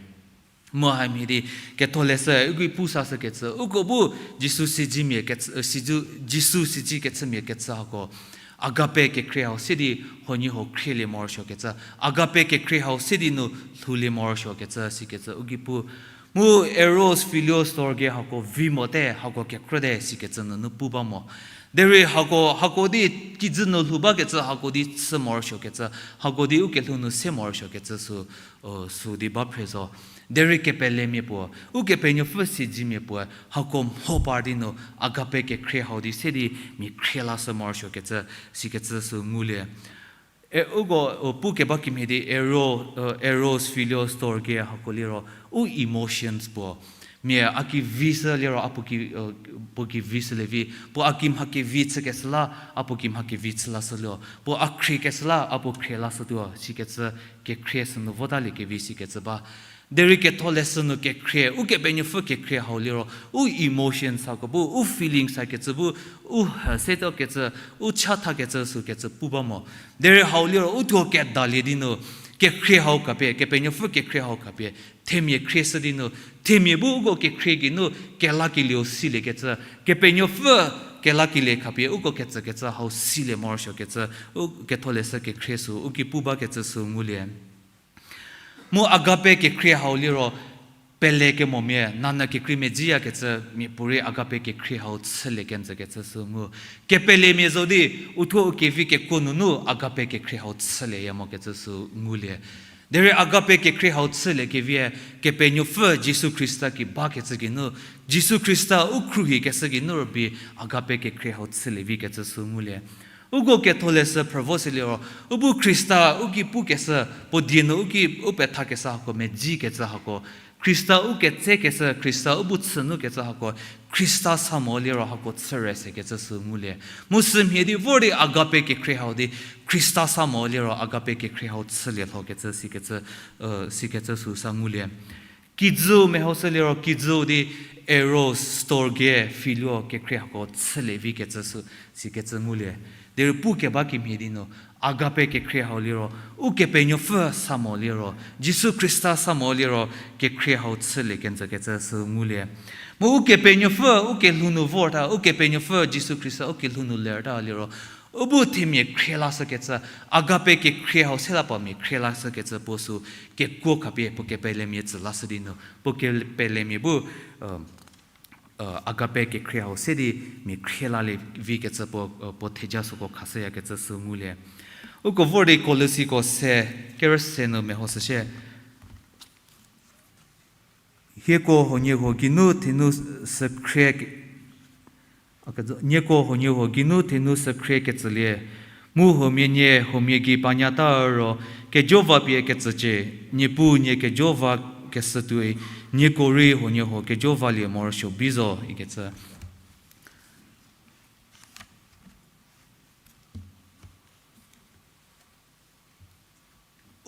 Mu hamhie di ketholeshü u gei pu sashükecü, uko bu Jisu siedzimia kecü, siedzi, Jisu siedzi kechümia kecü hako, agape kekhrie hau se di huoniehuo khrielie morosuokecü, agape kekhrie hau se di nu lhoulie morosuokecü sikecü u gei pu. Mu eros, phileo, storge hako vi mote, hako kekrüte sikecü nunu pu ba mo. Derei hako, hako di kijü nu lhou bakecü hako di chü morosuokecü, hako di ukelhou nu se morosuokecü sü, sü di ba phre zo. Derei kepelemia puo, Ukepenuopfü siedzimia puoe hako mho par di nu agape kekhrie hau di se di mia khrie lashü morosuokecü sikecü sü ngulie. E, uko, o, pukeba kimhie di ero, e, eros, phileo, storge hako liro u emotions puo. Mia a ki vi shü liro a puo ki, e, puo ki vi shülie vi. Puo a ki mha kevi chükeshü la, a puo ki mha kevi chü lashülie. Puo a khriekeshü la, a puo khrie lashütuo sikecü kekhrie sünu votaliekevi sikecü ba. Derei ketholeshü nu kekhrie, Ukepenuopfü kekhrie hau liro, u emotions hako bu, u feelings hakecü bu, u, e, setuokecü, u chathakecü sükecü pu ba mo. Derei hau liro u thuo kedalie di nu, kekhrie hau khapie, Kepenuopfü kekhrie hau khapie themia khrieshü di nu, themia bu uko kekhrie geinu kelakelieu siliekecü, Kepenuopfü kelakelie khapie uko ketsükecü hau silie morosuokecü, u ketholeshü kekhrie sü u ki pu bakecü sü ngulie. Mu agape kekhrie hau liro, pelekemomia, nanyü kekreimia dziyakecü mia puorei agape kekhrie hau chülie kenjükecü sü ngu. Kepelemia zo di, uthuo u kevi kekuo nunu agape kekhrie hau chülieya mokecü sü ngulie. Derei agape kekhrie hau chüliekevi, Kepenuopfü Jisu Khrista ki bakecü geinu, Jisu Khrista u khruohikeshü geinu rübei agape kekhrie hau chülie vikecü sü ngulie. Uko ketholeshü phrü vo se liro, u bu Khrista u ki pukeshü, puo die nu u ki u pethakeshü hako, medzikecü hako, Khrista u ketsekeshü, Khrista u bu chünukecü hako, Khrista sa mo liro hako chüre sekecü sü ngulie. Mu sümhie di vor di agape kekhrie hau di, Khrista sa mo liro agape kekhrie hau chülie lhokecü sikecü, e, sikecü sü sa ngulie. Kijüu mehoshü liro kijüu di eros, storge, phileo kekhrie hako chülie vikecü sü, sikecü ngulie. Derei pukeba kimhie di nu, agape kekhrie hau liro, Ukepenuopfü sa mo liro, Jisu Khrista sa mo liro, kekhrie hau chülie kenjükecü sü ngulie. Mu Ukepenuopfü, u kelhou nu vorta, Ukepenuopfü Jisu Khrista u kelhou nu lerta liro, u bu themia khrie lashükecü, agape kekhrie hau se la pa mia khrie lashükecü puo sü kekuo khapie puo kepelemia tsü lashü di nu, puo kepelemia bu, e, agape kekhrie hau se di mia khrie lalie vikecü puo, e, puo theja süko khashüyakecü sü ngulie. Uko vor di Kolosiko se, kerüse nu mehoshü shie. Hieko huoniehuo geinu thenou sükhrie ke-, nieko huoniehuo geinu thenou sükhrie ketsülie, mu huomia nie huomia gei panyata ro kejo va pie ketsücie, Niepuu nie kejo va keshü tuoi, nieko rei huoniehuo kejo valie morosuo bi zo ikecü.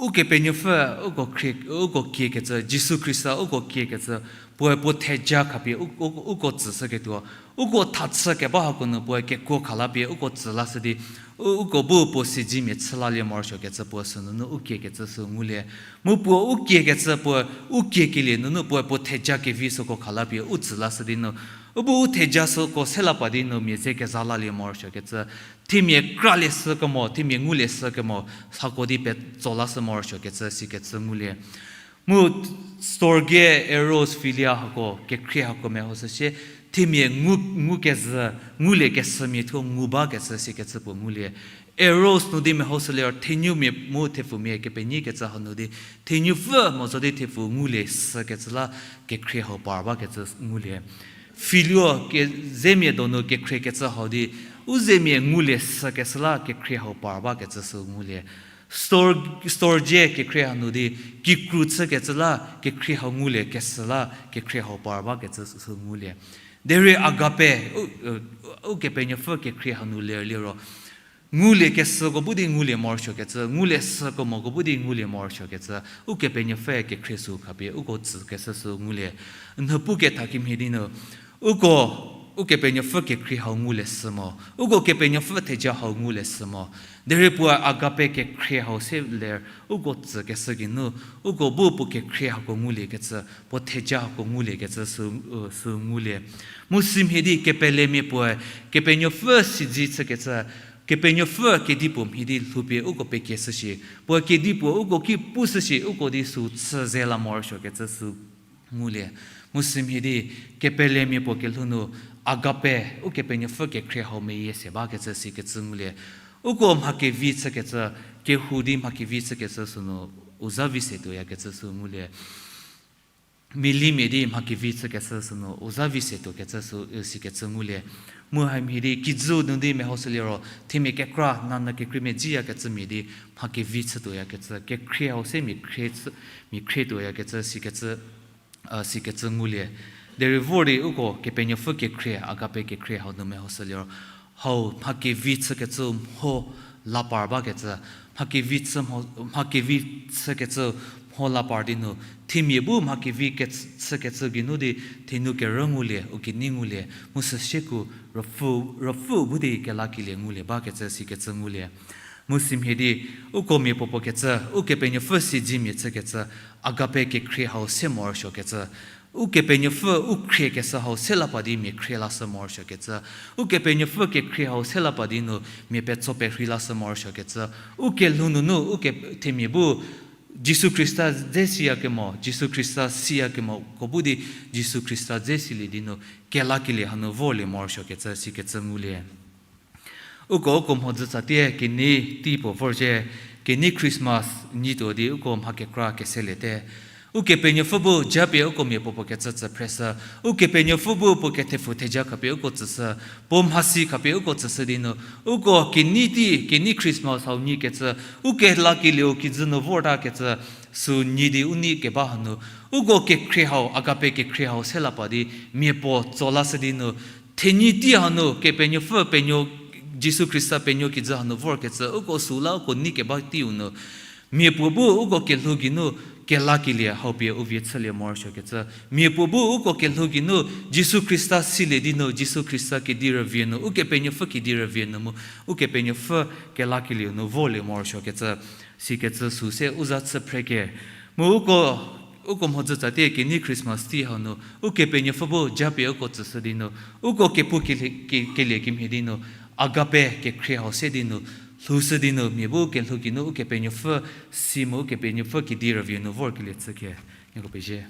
Ukepenuopfü uko khrie, uko kiekecü, Jisu Khrista uko kiekecü, puoe puo theja khapie u-, u-, uko tsüshüketuo, uko thachü keba hako nu puoe kekuo kha la pie uko tsü lashü di, u-, uko bu puo siedzimia chü lalie morosuokecü puo sünunu u kiekecü sü ngulie. Mu puo u kiekecü puoe u kiekelie nunu puoe puo theja kevi süko kha la pie u tsü lashü di nu, u bu u theja süko se la pa di nu mia ze keza lalie morosuokecü, themia kralie shü kemo, themia ngulie shü kemo, hako di petso lashü morosuokecü sikecü ngulie. Mu storge, eros, philia hako, kekhrie hako mehoshü sie, themia ngu, ngu kezhü, ngulie keshümia thuo ngu bakecü sikecü puo ngulie. Eros nu di mehoshülie, thenumia mu thepfumia kepenyikecü hau nu di, thenupfü mo zo di thepfu ngulie sükecü la kekhrie hau par bakecü ngulie. Filio ke-, zemia donu kekhriekecü hau di, u zemia ngulie sükeshü la kekhrie hau par bakecü sü ngulie. Stor-, storge kekhrie hau nu di, kikru chükecü la kekhrie hau ngulie kesü la kekhrie hau par bakecü sü ngulie. Derei agape, u, u, Ukepenuopfü kekhrie hau nu ler liro, ngulie kesüko bu di ngulie morosuokecü, ngulie sükemoko bu di ngulie morosuokecü, Ukepenuopfü kekhrie sü khapie uko tsükeshü sü ngulie. Nhüpu ketha kimhie di nu, uko, Ukepenuopfü kekhrie hau ngulie sü mo, uko Kepenuopfü theja hau ngulie sü mo. Derei puoe agape kekhrie hau se ler, uko tsükeshü geinu, uko bu puo kekhrie hako nguliekecü, puo theja hako nguliekecü sü, u, sü ngulie. Mu sümhie di kepelemia puoe, Kepenuopfü siedze chükecü, Kepenuopfü kedipuo mhie di lhoupie uko pekieshü shi, puoe kedipuo uko ki pushü shi, uko di sü chü ze la morosuokecü sü ngulie. Mu sümhie di kepelemia puo kelhou nu agape, Ukepenuopfü kekhrie hau meyie se bakecü sikecü ngulie. Uko mha kevi chükecü, kehou di mha kevi chükecü sünu u za vi se tuoyakecü sü ngulie. Mialimia di mha kevi chükeshü sünu u za vi se tuokecü sü, u sikecü ngulie. Mu hamhie di kijü nu di mehoshüliro, themia kekra nanyü kekreimia dziyakecümia di mha kevi chütuoyakecü, kekhrie hau se mia khrie chü, mia khrie tuoyakecü sikecü, a, sikecü ngulie. Derei vor di uko Kepenuopfü kekhrie, agape kekhrie hau nu mehoshüliro, hau mha kevi chükecü mho la par bakecü, mha kevi chü mho, mha kevi chükecü mho la par di nu, themia bu mha kevi kechü, chükecü geinu di thenu kerü ngulie, u kenei ngulie, mu süsieku Ruopfü, Ruopfü bu di kelakelie ngulie bakecü sikecü ngulie. Mu sümhie di, uko mia puopuo kecü, Ukepenuopfü siedzemia chükecü, agape kekhrie hau se morosuokecü, Ukepenuopfü u khriekeshü hau se la pa di mia khrie lashü morosuokecü, Ukepenuopfü kekhrie hau se la pa di nu mia petso perhei lashü morosuokecü, u kelhou nunu uke themia bu Jisu Khrista dze siyakemo, Jisu Khrista siyakemoko bu di Jisu Khrista dze silie di nu kelakelie hanu vorlie morosuokecü sikecü ngulie. Uko, uko mhodzü tsatie kenei tei puo vorzhie, kenei Christmas nyituo di uko mha kekra keseliete. Ukepenuopfü bu japie uko mia puopuo kecü tsü phreshü, Ukepenuopfü bu puo kethepfu theja khapie uko tsüshü, puo mhasi khapie uko tsüshü di nu, uko kenei tei, kenei Christmas hau nyikecü, u kelakelieu kijü nu vortakecü, sü nyi di u nei keba hanu, uko kekhrie hau, agape kekhrie hau se la pa di, mia puo tso lashü di nu, thenyi tei hanu, Kepenuopfü penuo, Jisu Khrista penuo kijü hanu vorkecü, uko süla uko nei keba teiu nu, mia puo bu uko kelhou geinu kelakelie hau pie u vie chülie morosuokecü, mia puo bu uko kelhou geinu Jisu Khrista silie di nu, Jisu Khrista kedi rüvie nu, Ukepenuopfü kedi rüvie nu mu, Ukepenuopfü kelakelieu nu vorlie morosuokecü, sikecü sü se u za chü phreke. Mu uko, uko mhodzü tsatie kenei Christmas tei hau nu, Ukepenuopfü bu japie uko tsüshü di nu, uko kepu kelie, ke-, kelie kemhie di nu, agape kekhrie hau se di nu, lhoushü di nu, mia bu kelhou geinu Ukepenuopfü si mu Ukepenuopfü kedi rüvie nu vorkelie chüke. Nieko pezie.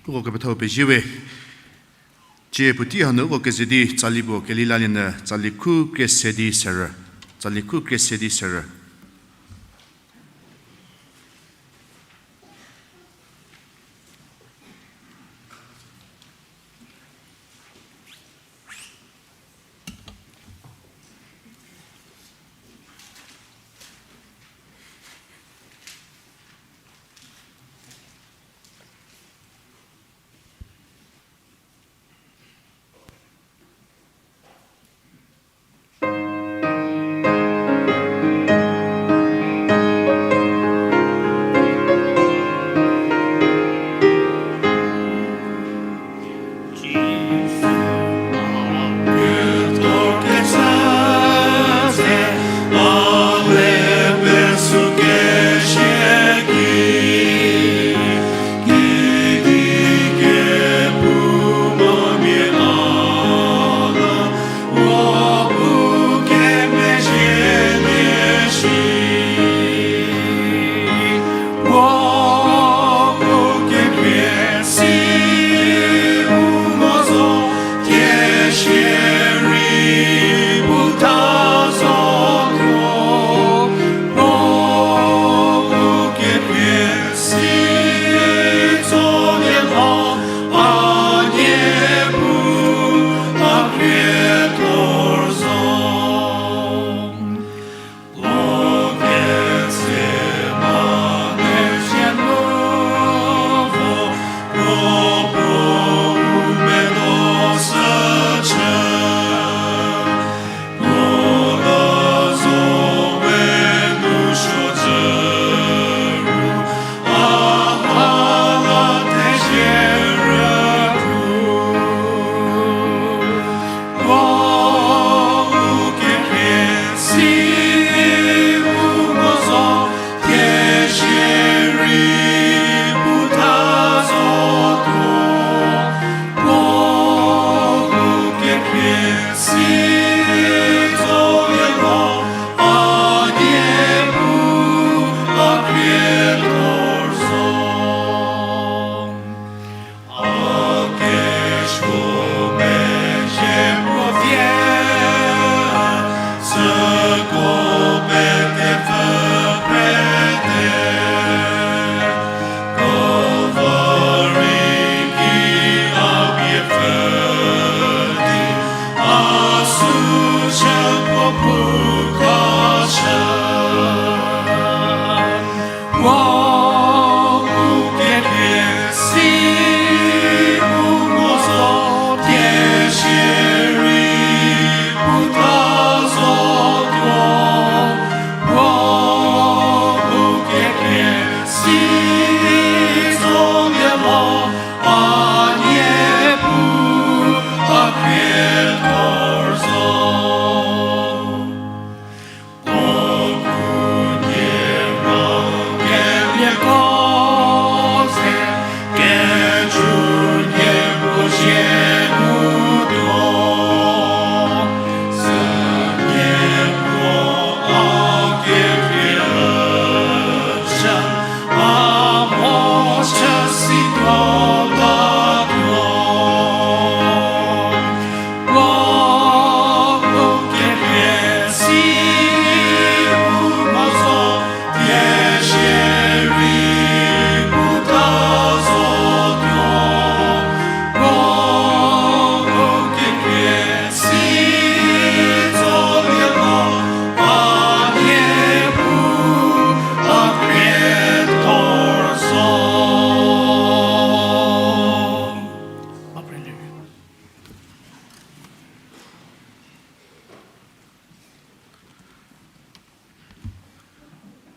Uko kepethau pezie we. Tsie puotei hanu uko keze di tsali puo kelilalie nyü, tsali khu krie se di serü. Tsali khu krie se di serü.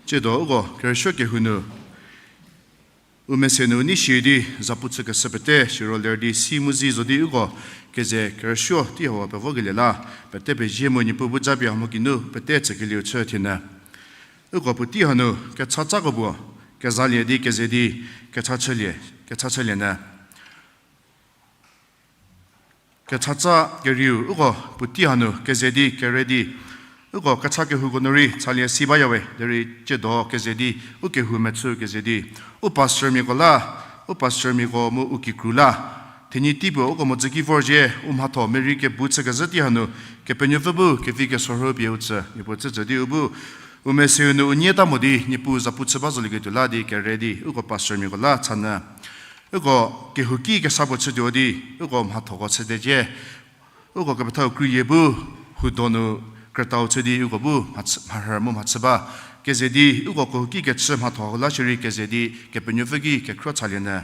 Tsiedo uko kerüsuo kehou nu, u mese nu u nei shi di zapu chükeshü pete siro ler di si mu zi zo di uko keze kerüsuo tei hau pevokelie la, pete pezie mu Niepuu bu japie hamo kinu pete tsükelieu chü thienyü. Uko puotei hanu kechatsa ko puo, kezalie di keze di, kecha chülie, kecha chülie nyü. Kechatsa kerieu, uko puotei hanu keze di, kere di, uko kecha kehouko nu rei chalie si bayawe, derei tsiedo keze di, u kehou mechü keze di, u pastormiako la, u pastormiako mu u kikru la, thenyi tei puo uko mhodzü ki vorzhie, u mhatho merei kebu chükezhü tei hanu, Kepenuopfü bu kevi kesorho pie u tsü, Niepuu tsütsü di u bu, u meseu nu u nie ta mo di, Niepuu zapu chü ba zolieketuo la di kere di, uko pastormiako la chanyü. Uko kehouki kesa puo chütuo di, uko mhathoko chütecie. Uko kepethau krüyie bu, hudonu krütau chü di uko bu mhachü, mharhü mu mhachü ba. Keze di, uko kehouki kechü mhathoko la shierei keze di, Kepenuopfü ki kekhro chalie nyü.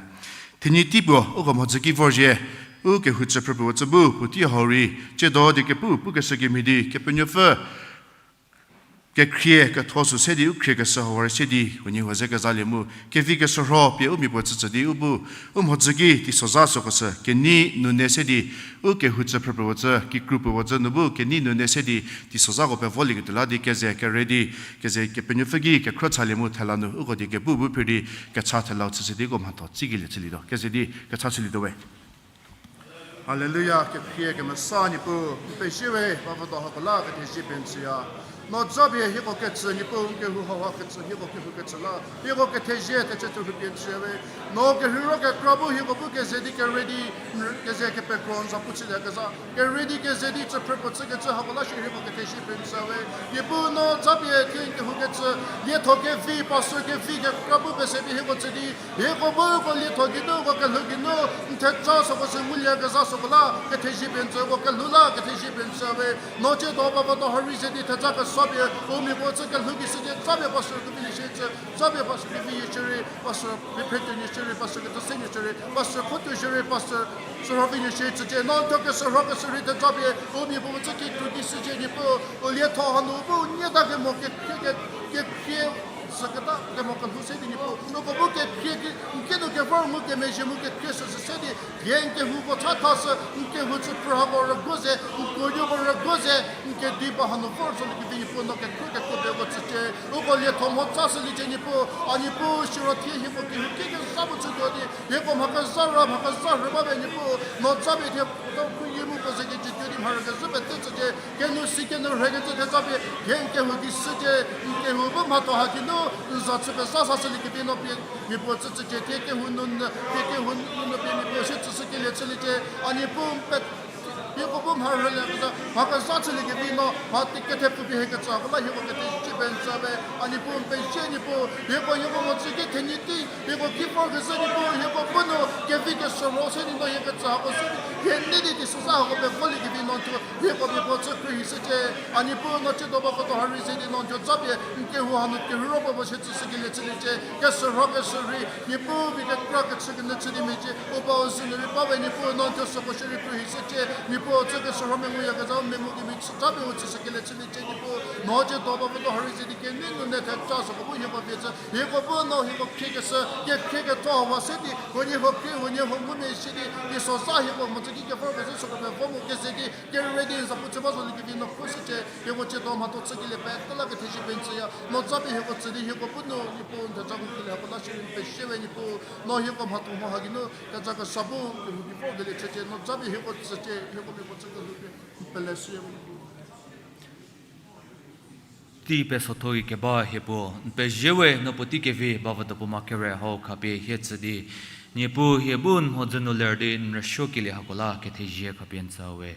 Thenyi tei puo, uko mhodzü ki vorzhie, u kehou chüphrüpuo tsü bu, puotei hau rei, tsiedo di kepu, pukeshü kemhie di, Kepenuopfü, kekhrie ketho sü se di u khriekeshü hau rei se di, unie huo ze kezalie mu, kevi kesorho pie u mia puo tsütsü di u bu, u mhodzü ki teisozha süko sü, kenei nune se di, u kehou chüphrüpuo tsü, kikru puo tsü nu bu, kenei nune se di, teisozhako pevolieketuo la di keze kere di, keze Kepenuopfü ki kekhro chalie mu thela nu, uko die kepu bu phir di, kecha thelau chüshü di uko mhatho tsikelie chülietuo. Keze di, kecha chülietuo we. Haleluya, kekhrie kemesa Niepuu, n pezie we, ba vüdo hako la kethezie pie n tsüya. No japie hieko ketsü, Niepuu n kehou hauha ketsü, hieko kehou ketsü la hieko kethezie thecü tuo rhupie n tsüya we. No kerheiro kekra bu hieko bu keze di kerei di, n-, keze kepekro n zapu chülieyakezha, kerei di keze di tsüphrü puo chükecü hako la shierei hieko kethezie pie n tsüya we. Niepuu no japie thie n kehou ketsü, lietho kevi, pastor kevi kekra bu pese pie hieko tsü di, hieko bu uko lietho geinu, uko kelhou geinu, n theja süko sü ngulieyakezha süko la kethezie pie n tsü, uko kelhou la kethezie pie n tsüya we. No tsiedo bavü do ha rei ze di theja kesa pie u mia puo tsü kelhou ki shücie, japie pastor kevi nu shie tsü, japie pastor kevi nu shierei, pastor Viphretuo nu shierei, pastor Kethosenuo shierei, pastor Khotuo shierei, pastor Sürhovinuo shierei tsücie. No thuo kesürho kesürhei theja pie u mia puo tsü kikru ki shücie Niepuu, u lietho hanu bu u nieta kemo kekhrie, ke, kekhrie, süketa kemo kelhou se di Niepuu, uko bu kekhrie ki, n kinu kevor mu kemezhie mu kekhrie süsü se di, thie n kehouko cha thashü, n kehou tsüphrü hako rüguo ze, n kuonuoko rüguo ze, n kediba hanu vor zoliekevi Niepuu no kekhrie kekuo pie uko tsücie, uko lietho mhodzü shüliecie Niepuu, a Niepuu siro thie hieko kehou kiekezha bu chütuo di, hieko mha kezha ra, mha kezha rhü ba pie Niepuu, no japie thie, to khuyie mu puo ze kecütuo di mharü kezhü pete tsücie, kenu si kenu rhekecü theja pie, thie n kehou ki shücie, n kehou bu mhatho ha kinu, n za chü pezha sa shüliekevi no pie, mia puo tsü tsücie, thie kehou nunu, thie kehou nunu pie mia puo sie tsüshükelie chüliecie, a Niepuu n pe hieko bu mharhülie kezha, mha kezha chüliekevi no, mha ti kethepfu pie hiekecü hako la hieko kethezie pie n tsüya we, a Niepuu n pezie Niepuu, hieko hieko mhodzü ki thenyi tei, hieko ki vor kezhü Niepuu, hieko bu nu, kevi kesürho se di no hiekecü hako se di, hie nei di teisozha hako pie voliekevi no thuo, hieko mia puo tsü khruohi shücie, a Niepuu no tsiedo bavü do ha rei ze di no thuo japie, n kehou hanu kerheiro puo puo sie tsüshükelie chüliecie, kesürho kesürhei, Niepuu mia kekra kechü kenyü chü di mecie, u bau zhü nu rei ba we Niepuu no thuo süko shierei khruohi shücie, Niepuu tsü kesürho menguyakezha u mengu kemia chü japie u tsüshükelie chüliecie Niepuu, no tsiedo bavü do ha rei ze di kenei nunu theja süko bu hieko vie tsü, hieko bu no hieko khriekeshü, kekhrie ketho hauha se di, huoniehuo khrie, huoniehuo ngumezhie di, teisozha hieko mhodzü ki kevor kezhü süko pie vo mu keze di, kerei di n zapu chü ba zoliekevi no khruohi shücie, hieko tsiedo mhatho chükelie pete la kethezie pie n tsüya, no japie hieko tsü di hieko bu nu Niepuu n theja ngukelie hako la shierei n pezie we Niepuu, no hieko mhatho mo ha geinu, theja kesa bu kehou ki vorkelie chücie, no japie hieko tsücie, hieko mia puo tsü kelhou pie, n pele shüya we Niepuu. Tei pesotho gei keba hie puo, n pezie we, no puotei kevi bavü do puo ma kere hau khapie hie tsü di, Niepuu hie bu n mhodzü nu ler di n rüsuokelie hako la kethezie khapie n tsü we.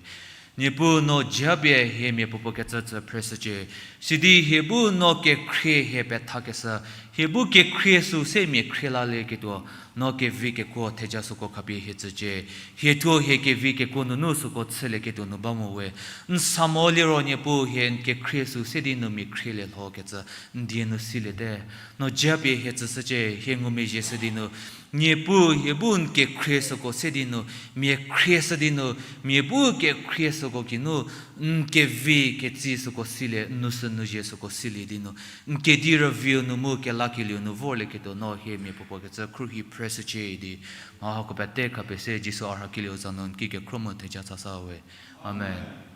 Niepuu no japie hie mia puopuo kecü tsü phreshücie, sidi hie bu no kekhrie hie pethakeshü, hie bu kekhrie sü se mia khrie lalieketuo, no kevi kekuo theja süko khapie hie tsücie, hie thuo hie kevi kekuo nunu süko chülieketuo nu ba mo we. N sa mo liro Niepuu hie n kekhrie sü se di nu mia khrielie lho kecü n die nu siliete. No japie hie tsüshücie, hie ngumezhie shü di nu, Niepuu hie bu n kekhrie süko se di nu, mia khrie shü di nu, mia bu kekhrie süko kinu, n kevi ketsi süko silie, n nu sü nu zhie süko silie di nu, n kedi rüviu nu mu kelakelieu nu vorlieketuo no hie mia puopuo kecü khruohi phreshücie di, mha hako pete khapie se Jisu a rhakelieu za nu n ki kekhro mu theja chasa we. Amen.